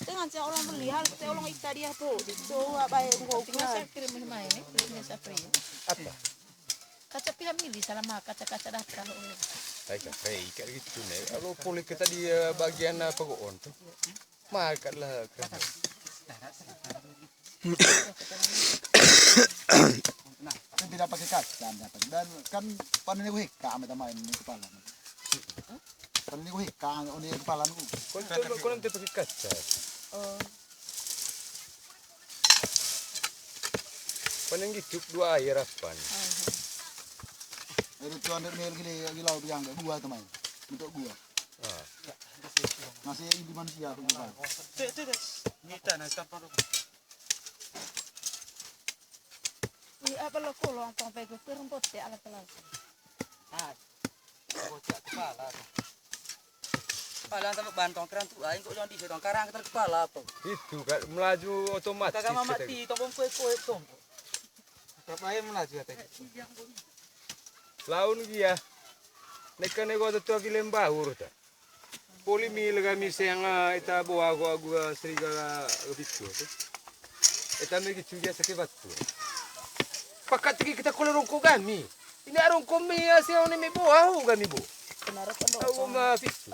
Dengan saya orang beli hal, saya orang ita dia po. So, apa yang gua ukuran? Tinggal saya kirim main, eh, kirimnya saya free. Apa? Kaca pihak milih, salah ma kaca-kaca data. Hai, kayak gitu nih. Kalau poli kita di, eh, bagian, eh, pegoon tuh. Makan lah. Nah, kan tidak pakai kaca, anda kan. Dan kan panen itu heka, sama teman ini kepala. Panen itu heka, ini kepala aku. Kau, kau, kau nanti pakai kaca. Oh. Panen gitu, dua air apaan? Itu tuh anda mil gila, gila biang, gua teman. Untuk gua. Ah. Masih ini manusia, aku bukan. Cek, cek, cek. Kita nah, siapa lu? Ih, apa lo, ko lo ang pang pego, kurang bote ala telau. Ah, bocah kepala. Kepala tak bantong, kerang tuh, aing kok jangan di situ, karang ketar kepala apa? Itu kan melaju otomatis. Kagak mama kita. Ti, tombong kue, kue, tombong. Apa aja melaju kata gitu. Laun gia. Neka nego tu tua gilem baur ta. Poli mi lega mi seang, ah, ita boa agu, agu, ah, serigala, ah, bitu tu. Ita mi gitu gia sake batu. Pakat tiki kita kole rongko gami. Ini rongko mi, ah, seang ni mi boa agu gami bo. Agu ma bitu.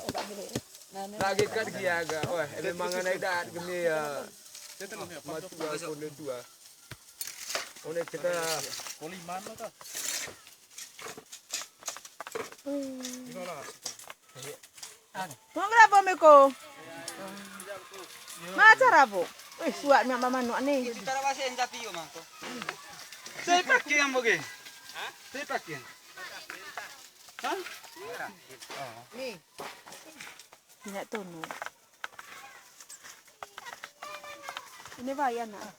Lagi kat gia ga. Wah, ebe mangan ai daat gami ya. Matua konde tua. One kita. Koliman lo ta. Mau ngerabo meko? Maca rabo. Wih, suat mi mama nu ane. Itu tara wasi enja pio mangko. Saya pakai yang boge. Hah? Saya pakai. Hah? Nih. Minyak tono. Ini bayar nak.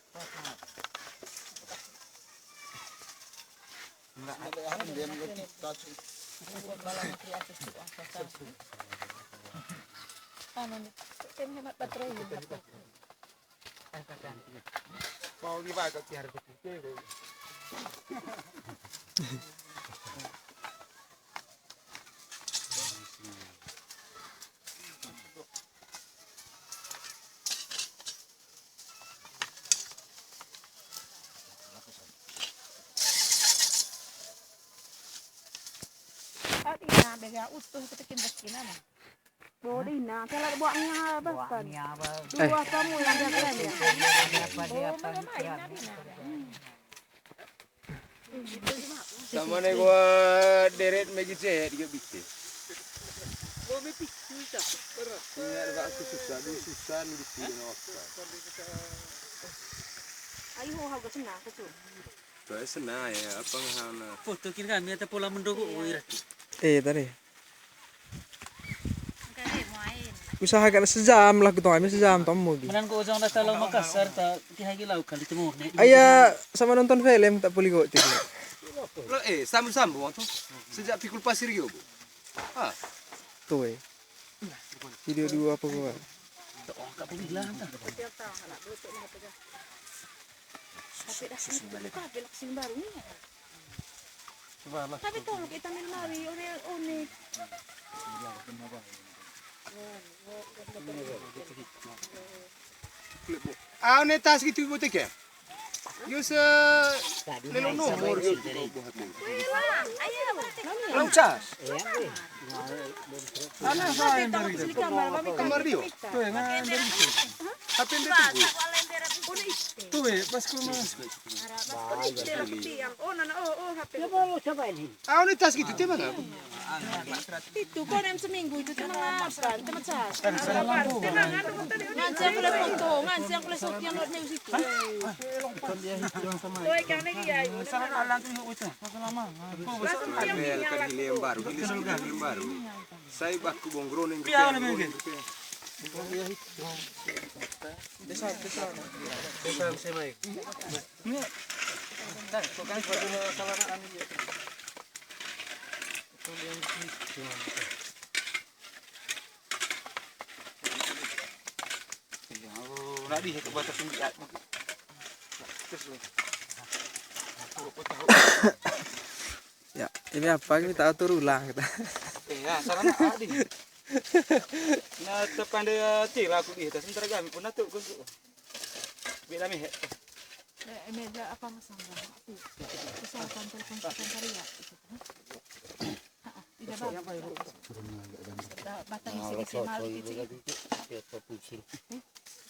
Anu nih, hemat baterai. Mau dipakai tiar betul. Ina bega utuh ketekin bekin ama. Bodina, kalau buat nia bahkan. Buat nia apa? Dua kamu yang jaga ya. Apa dia apa? Sama nih gua deret megi cehet juga bisa. Gua mepik susah, berat. Ini ada bak susah, dua susah nih di sini apa? Ayo, harga senang aku tuh. Tuh senang ya, apa ngahana? Foto kiri kami atau pola mendogo, oh, iya. Eh, tadi. Usaha kada sejam lah, kutong kami sejam, tong mau gitu. Menan ko ujung dah kalau Makassar, tak tiga kilo kali temu. Aya sama nonton film tak puli kok, tiga. Lo, eh, sambung-sambung tuh. Sejak pikul pasir yo, Bu. Ah. Tuh, eh. Video dua apa gua? Tuh, oh, tak puli lah, tak. Tapi dah, tapi lah, sini baru nih. Tapi tolong kita mil mari, one, one. Ah, one tas gitu, ibu, teke. Yo se lelo nomor yo. Ayo, Bang. Langsas. Ana sa yang dari. Kamar dia. Tuh, yang dari. Tapi yang dari. Tuh, eh, pas ke rumah. Ah, ini tas gitu, dia mana? Itu kau nem seminggu itu, dia mangapan, dia macas. Ngansi aku le foto, ngansi aku le sopi yang lewat news itu. Langsung yang ini yang baru, ini yang baru. Saya baku bongkro ning. Desa, desa. Desa, desa, mai. Ya, ini apa kita atur ulang kita. Iya, salah nak, Adi. Nah, tepande, eh, cil aku di atas, sementara kami pun atur, Gus. Bila meh. Eh, meja apa masang? Aku kesalahan telepon sekretariat itu. Heeh, tidak bagus. Ba-, batang isi kecil malu kecil.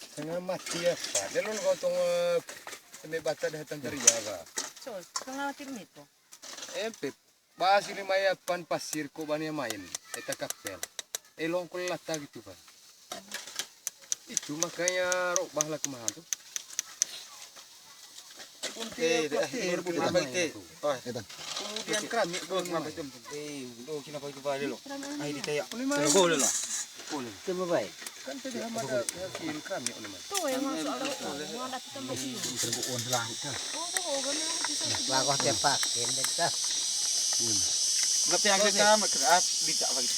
Setengah mati apa? Dia lo kau tong, eh, sampai bata dah tentara ya, Kak. So, setengah mati menit tuh. Empe. Ba sini maya pan pasir ko bani main. Eta kapel. Elong ko lata gitu, Pak. Itu makanya robah lah kemahan tuh. Kunti Eh, kuatir, eh, kita balik, eh. Kemudian keramik tuh, kenapa itu? Eh, udah, kenapa itu balik lo? Ayo ditanya. Boleh lah. Boleh. Coba baik. Kan tadi sama ada hasil keramik, Uni, Man. Tuh, yang masuk ada, ada kita masih. Terbuka uang selang, kan? Oh, tuh, oh, bener, bisa. Bagus, cepat, ini kita. Nggak, yang kita sama keras, bisa lagi.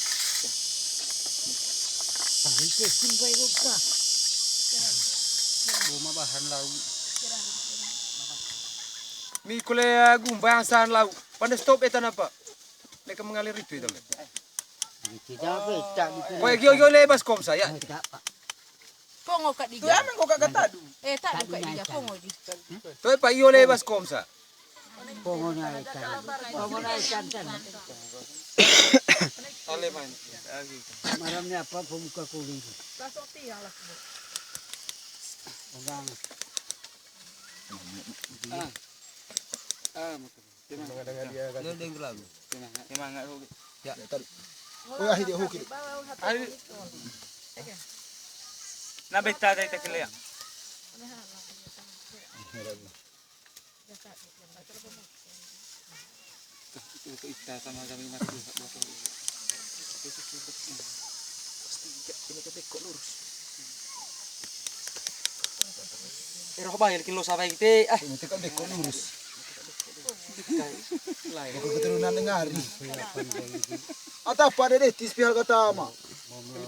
Buma bahan lau. Mi kule, eh, gumbang san lau. Pande stop eta napa? Leka mengalir itu, itu. Kita beta di Woi, gio, gio, le baskom saya. Beta, Pak. Pongo ka diga. Tuh, aman kok kagak tadu. Eh, tadu ka diga, pongo di. Tuh, Pak, iyo, le baskom sa. Pongo na ikan. Pongo na ikan, kan. Ale, Man. Malamnya apa, pemuka kuning. Pegang. Ah. Ah, betul. Semangat dengan dia, kan? Dia udah yang berlalu. Semangat. Semangat, Rugi. Ya. Ya, tadi. Oh, ah, dia hoki. Ayo. Nah, beta dari tak kelihatan. Itu, itu ita sama kami mati, Pak, belakang. Pasti injak, ini ke beko lurus. Eh, roh, Bang, yang bikin lo sampai gitu, eh. Ini kan beko lurus. Lain. Aku keturunan Nengari. Atau apa ada deh, tis pihak kata ama.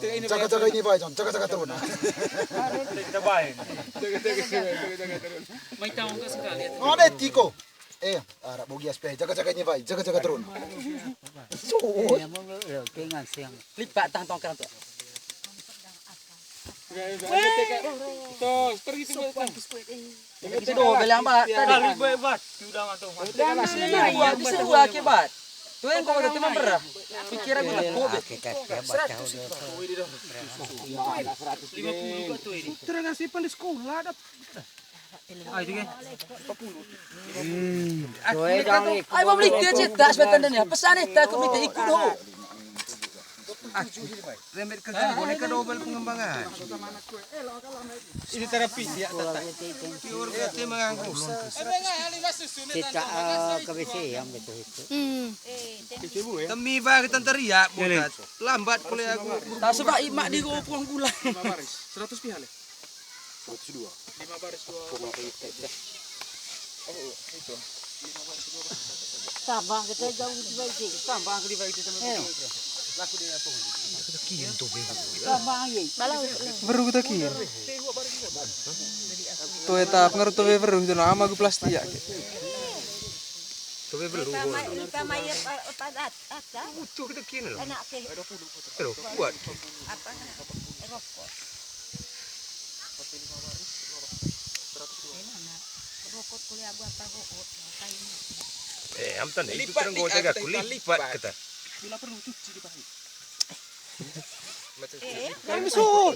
Jaga-jaga ini, Pak, Jon. Jaga-jaga teruna. Kita baik. Jaga-jaga, jaga-jaga teruna. Mai tahu enggak sekali? Ada tiko. Eh, arah bogi aspe, jaga-jaga ini, Pak. Jaga-jaga teruna. Suut. Iya, mau lo, lo, kengan siang. Lipat tang tongkrong tuh. Weh. Tuh, pergi tuh. Itu do, bilang, Pak. Tadi. Kali buat, udah mantap. Udah, bisa dua, bisa dua akibat. Tuh yang kau udah teman berah. Pikiran gue tak covid. Seratus itu. Lima puluh kok tuh ini. Terus ngasih pan di sekolah, dap. Ah, itu kan. Empat puluh. Ayo, mau beli dia cetak, sebentar nih. Pesan nih, tak aku minta ikut dulu. Ah, rembet ke ganggu, ini kan double pengembangan. Ini terapi, ya, tata. Tiur ke tim mengganggu. Kita, eh, ke B C yang betul itu. Hmm. Demi bagi tante Ria, buat lambat kuliah aku. Tak suka imak di gopong gula. Seratus pihak, ya? Seratus dua. Lima baris dua. Sabang kita jauh di Baiti. Sabang ke di Baiti sama Baiti. Laku di apa? Sabang ye. Baru kita kian. Tuh eta pengaruh tuh beru itu nama gue plastik ya. Tuh beru. Sama, sama ya, pa-, padat, apa? Muncul kita kian loh. Enak ke. Aduh, kuat. Apa? Rokok. Eh, am tanda itu lipat, terang gua jaga, aku lipat kita. Bila perlu cuci di pahit. Eh, kan sun.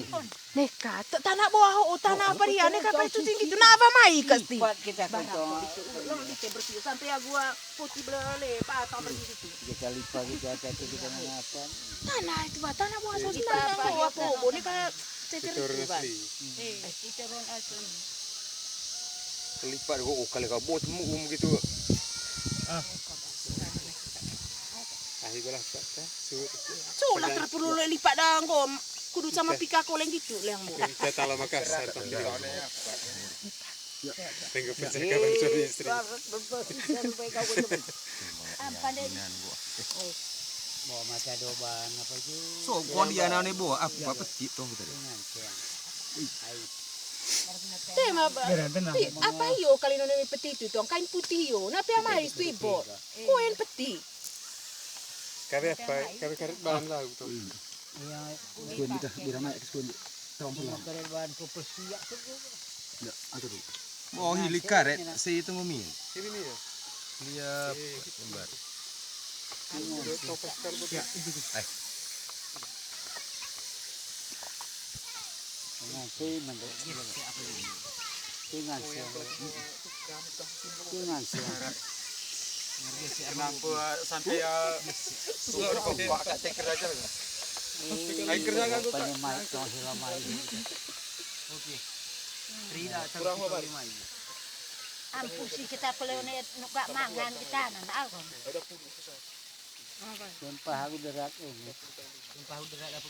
Neka, t-, tanah bawah, oh, tanah apa dia? Neka, apa itu tinggi itu? Nah, apa mai, Kak Sti? Lipat kita, bersih. Sampai ya gua putih belele, patah bersih itu. Kita lipat gitu, ada itu kita makan. Tanah itu, Pak, tanah bawah, tanah bawah, apa? Neka, Cecer itu, Bang. Eh, cecer orang asli. Kelipat kok, oh, kali kau bot mu, um, gitu. Ah. Ahi golah, tak, tak, suwet. Sulah terperlu lipat dah, kok. Kudu sama pika koleng gitu, leh, Bu. Kita tala Makassar, tapi. Tengok percakapan suami istri. Ampan deh. Bawa mata doban apa itu? So, kau dia nane bawa apa, apa peti toh gitu. Tema ba-, pi-, apa iyo kali nane peti itu tong, kain putih iyo. Nah, pia mai itu ibo. Koen peti. Kabe apa? Kabe karet bahan lah gitu. Iya. Sekuen kita, biar anak sekuen. Tolong pulang. Karet bahan koples iya. Ya, atau dulu. Oh, hili karet, si itu ngumin. Hili nih ya? Iya, lembar. Ai. Dengan siang. Dengan siang. Kenapa sampai ya? Suruh kok, kok, kok, teker aja lah. Ai, kerja kan, Kak? Paling mai, tong hilo mai. Oke. Rida, kurang apa, Mai? Ampusi kita peleone nuka mangan kita, nanda alkon. Sumpah aku derat ini.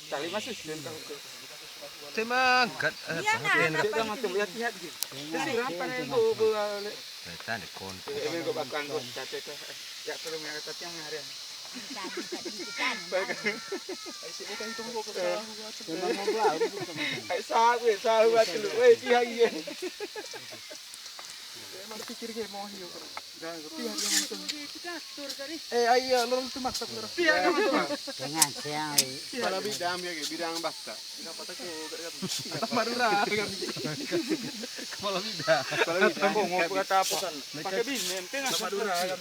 Tali masih. Saya mangkat. Iya, nah. Dia mah tuh lihat-lihat gitu. Dia sih rampa nih, bu, bu, bu. Saya tadi kon. Ini gua bakal gua catet, eh. Ya, perlu yang kata yang hari. Bisa, bisa, bisa, bisa. Baik. Ai, si bukan itu gua kesal, gua tuh. Memang mau belagu, bukan. Ai, salah, weh, salah, gua tuh. Weh, dia, iya. Emang pikir kayak mau hiu, kan? Jangan kepikiran, jangan kepikiran. Eh, ayo, lorong tuh, Mas, aku lorong. Iya, kan, Mas? Dengan siang, eh. Kepala bidang, ya, kayak bidang basta. Madura, kan? Kepala bidang. Kepala bidang. Kok mau kata apa? Pakai binem, tengah Madura, kan?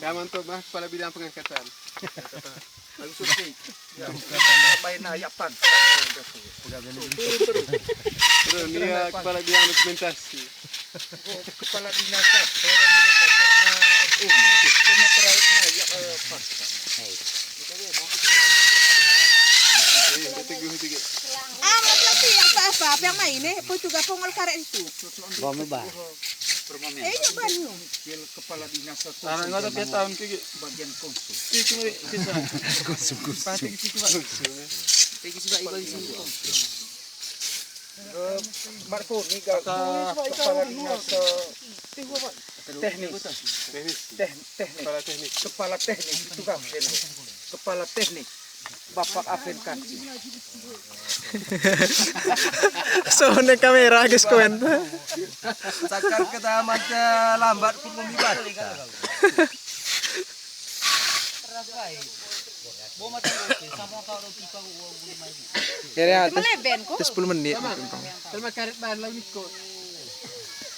Ya, mantap, Mas, kepala bidang pengangkatan. Lagu survei. Ya, main ayapan. Turun, turun. Turun, dia kepala bidang dokumentasi. Kepala dinas apa? Karena, karena, um, cuma terlalu, nah, ya, eh, pas. Iya, itu gue, itu gue. Ah, mau pelatih apa, apa, apa yang main, eh? Apa juga pongol karet itu? Bom, Bah. Eh, iya, Bang. Kepala dinas. Sekarang nggak ada tiap tahun kayak gitu. Bagian konsum. Itu, itu. Konsum, konsum. Pasti gitu, Pak. Kayak gitu, Pak, ibu, ibu. Eh, Marco, ini gak kepala dinas, eh, teknik. Teknik. Teh-, teknik. Kepala teknik. Kepala teknik itu kan teknik. Kepala teknik. Bapak Aven Kaci. Soalnya kamera, guys, koen. Sakar kita amat, eh, lambat pun mau mibat. Kira-kira sepuluh menit. Terima karet bahan lagu Niko.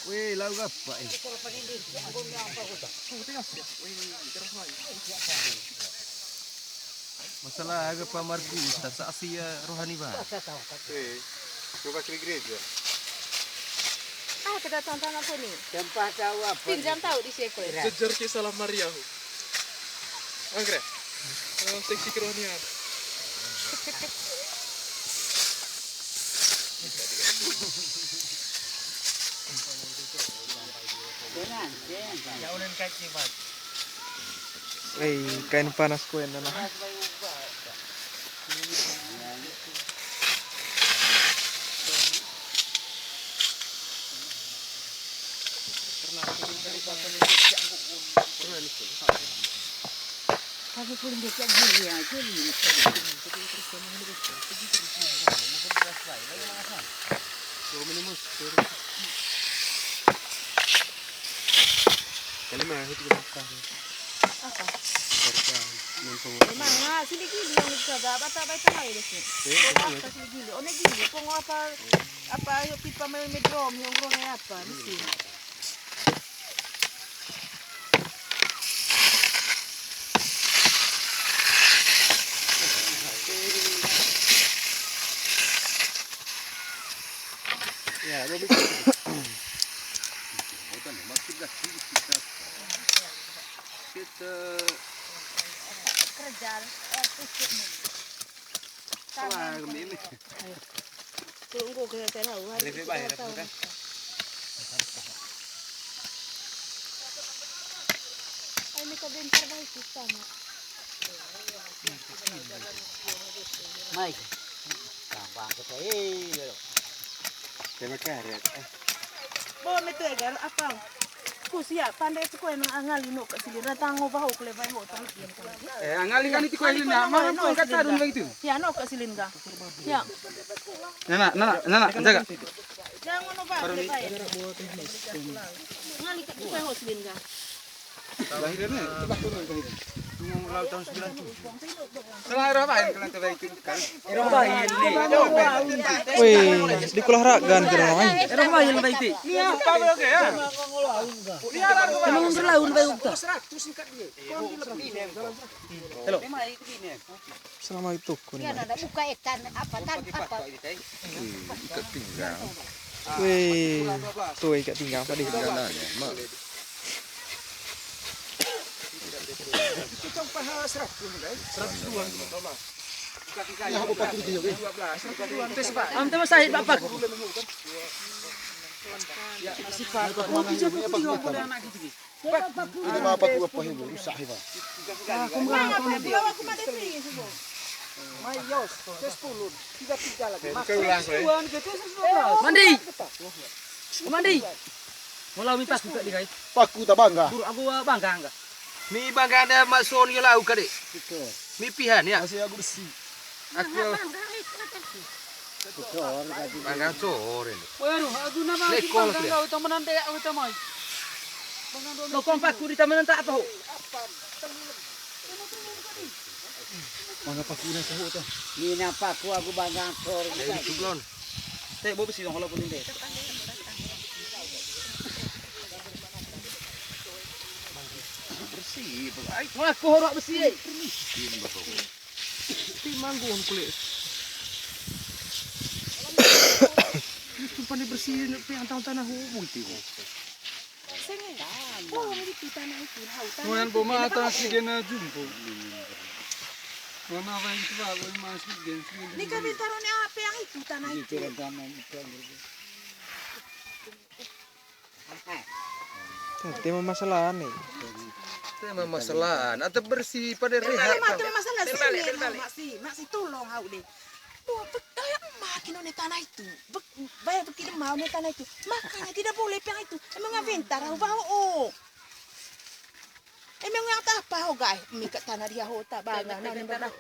Weh, lagu apa, eh? Masalah aga pamarku, tak saksi ya rohani, Bang. Eh, coba ke gereja. Ah, kedatangan apa nih? Tempat tahu apa? Pinjam tahu di seko ya? Jejer ke salam Maria. Anggrek. Oh, seksi kerohanian. Jangan, jangan. Ya, ulen kaki, Bang. Eh, kain panas koen, nah. Kali mah itu kita. Apa? Kerja, mumpung. Emang, ah, sini gini yang bisa gak, bata, bata, ayo deh, sini. Eh, kok apa? Sini gini, oh, ini gini, kok apa, apa, ayo, pipa, main medrom, yang rone apa, di sini. Ya, lo bisa. Kita kerja, eh, kusut nih. Salah, ini. Ayo. Tunggu ke sana, hari lebih kita baik, tahu. Bukan? Ini kebentar baik di sana. Mai. Gampang kita, eh, lo. Terima kasih. Eh. Bo, metu egar, apa? Kus, ya, pandai tu koe nang ngali no ka silin, ratang ngo baho kle bai ho tong. Eh, ngali kan itu koe lina, mana pun kata dun lagi tu. Ya, no ka silin ga. Ya. Nana, nana, nana, jaga. Jangan no ba kle bai. Ngali ka tu koe ho silin ga. Wih, di kulah ragan kira namanya. Erong main baik ti. Emang berlaun baik ukta. Halo. Selama itu kun. Iya, ada buka ikan apa, tan apa? Ih, ikat pinggang. Wih, tuh ikat pinggang tadi. Pinggang nanya, Mak. Itu cuma paha seratus, kan? Seratus dua, Mak. Buka tiga, ya, buka tiga, ya. Dua belas. Am, tambah sahit, Bapak. Ya, masih paha. Mau bisa buka tiga, boleh anak gitu, gitu. Ini mah apa tuh, apa ini? Rusak ini, Bang. Mai, yos, sepuluh, tiga tiga lagi. Mandi. Mandi. Mau lau mi paku kak di kai? Paku tak bangga. Buru aku, ah, bangga enggak? Mi bangga ada masuk ni lau kade. Mi pihan ya. Masih aku bersih. Aku bangga cor ini. Waduh, aku nama lagi bangga enggak utang menante aku utang mai. Lo kompak ku di taman tak apa ho? Mana paku na sahut ah. Mina paku aku bangga cor. Dari cublon. Teh, bawa besi dong kalau pun deh. Bersih, Bang. Ai, ngaku horok besi, eh. Permisi, Bang. Ti manggung kulit. Itu pandai bersih, pi antang tanah hubung ti. Senge. Oh, ini di tanah itu, hau tanah. Moyan itu, boma ini atas apa? Sigena jumbo. Mama apa yang itu, Pak? Gue masih gen. Ini kami taruhnya apa yang itu, tanah itu? Itu kan tanah itu. Tema masalah nih. Tema masalah, atau bersih pada rehat. Tema masalah sini, masih, masih tolong hau deh. Tuh, kayak makin one tanah itu. Bayar tuh kirim mau one tanah itu. Makanya tidak boleh piang itu. Emang ngaventar hau bawa oh. Emang yang tak apa ho guys. Mika tanah dia ho tak bangga. Nah, ini berapa?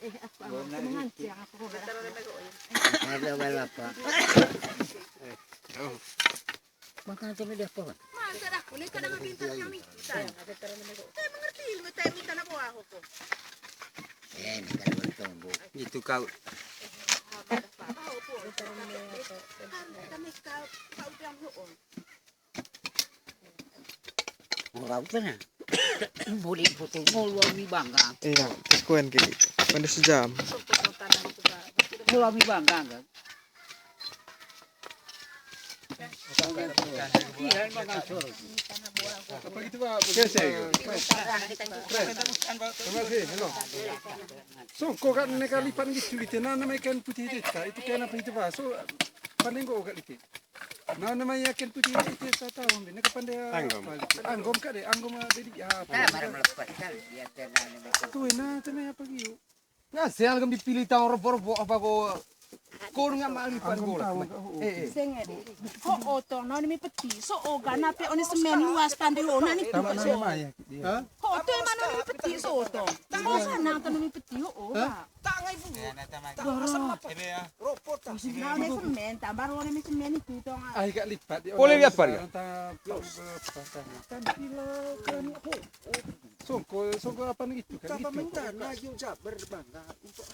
Eh, apa? Mengancing aku. Ada berapa? Makan sama dia apa? Masa dah kulit kadang pintar yang minta. Saya mengerti ilmu saya minta nak bawa aku. Eh, ini kan bertemu. Itu kau. Orang sana. Boleh foto ngolu mi bangga. Iya, kuen kayak gitu. Pada sejam. Ngolu mi bangga kan? Apa gitu, Pak? Oke, saya. Terima kasih. Halo. So, kok kan neka lipat gitu, gitu. Nah, nama ikan putih itu, Kak. Itu kayak apa itu, Pak? So, paling kok, Kak, gitu. Nah, nama ikan putih itu, saya tahu, neka pandai. Anggom. Anggom, Kak, deh. Anggom, ah, jadi, ah, apa? Tuh, nah, itu apa gitu? Ngasih algam dipilih tahu ropo-ropo apa ko? Ko nggak mau lipat bola. Eh, eh. Senge de. Ho oto, no, ini peti. So, o, gana pe, oni semen luas pandi ho, nani tu. Tama nama ya. Hah? Ho oto, mana ini peti, so oto. Ho sana, kan ini peti, ho, o, Pak. Tak ngai bu. Tak asam apa? Ini ya. Ropo tak. Sini ada semen, tambah ro ini semen itu, tong. Ah, agak lipat. Boleh lihat, Pak, ya? Kan pila, kan, ho. Songko, songko apa nih itu kan? Tambah gitu. Minta, nah, yo, Jaber, bangga. Untuk.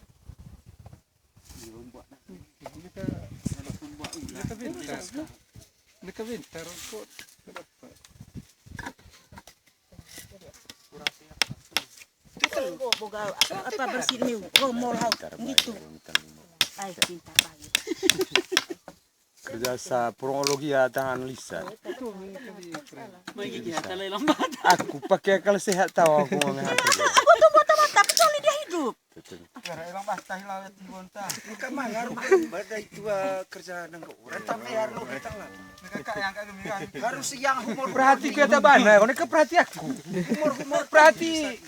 Iya, buat. Ini ke, ini ke bentar. Ini ke bentar, kok. Kenapa? Itu kan boga, apa, bersih nih, romol hau, gitu. Ai, pintar banget. Kerja sa prologi ya tangan lisan. Aku pakai akal sehat tahu aku ngomong apa. Aku tuh mata-mata kecuali dia hidup. Betul. Gara emang basta hilang ya timbun ta. Bukan mah harus pada itu, eh, kerja nang orang tapi harus kita lah. Harus yang humor. Perhati kita bana, kau ini ke perhati aku. Humor-humor perhati.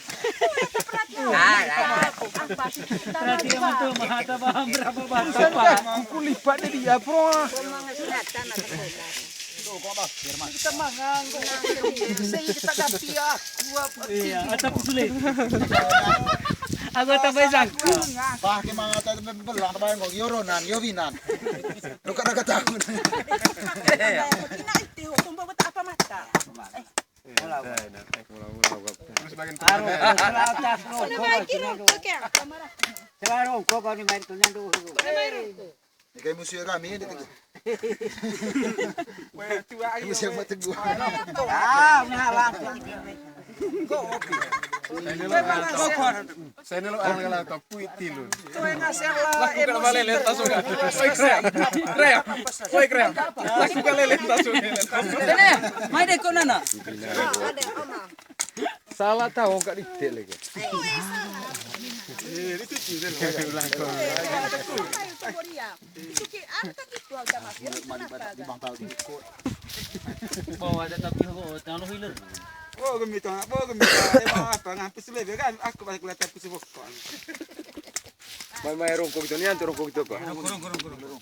Perhati emang tuh, mah, tak paham berapa bahasa, Pak. Aku lipat dari dia, bro. Kita mangan, kok. Saya kita ganti ya. Iya, atap sulit. Aku atap baisang. Bah, ke mangata belang, bayang kok, yoronan, yobinan. Lo kada kata aku. Ina itu, kumbang betapa mata. Terus bagian Aro, aro, selalu tas rokok, selalu rokok, kau ni main tu nyandu. Ini kayak musuh kami ini. Musuh yang mati gua. Ah, nah, langsung. Saya nelo ang ngelak tapi tilun. Laku kena balik lentas udah. Baik saya. Krem. Baik krem. Laku kena lentas udah. Mai deh kok nana. Salah tahu kak ditik lagi. Bawa ada tapi kok, jangan hilir. Oh, gemi to, oh, gemi to. Apa ngapa sih lebih kan? Aku balik lihat aku sih bokok. Mai, mai rongkok itu, ni antu rongkok itu kok. Kurung, kurung, kurung, kurung.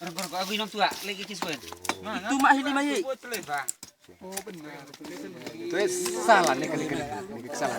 Rongkok, rongkok, aku inang tua, lagi kis koen. Itu mah ini, mai. Buat selesai. Oh, benar. Itu salah nih, kali, kali. Ini salah.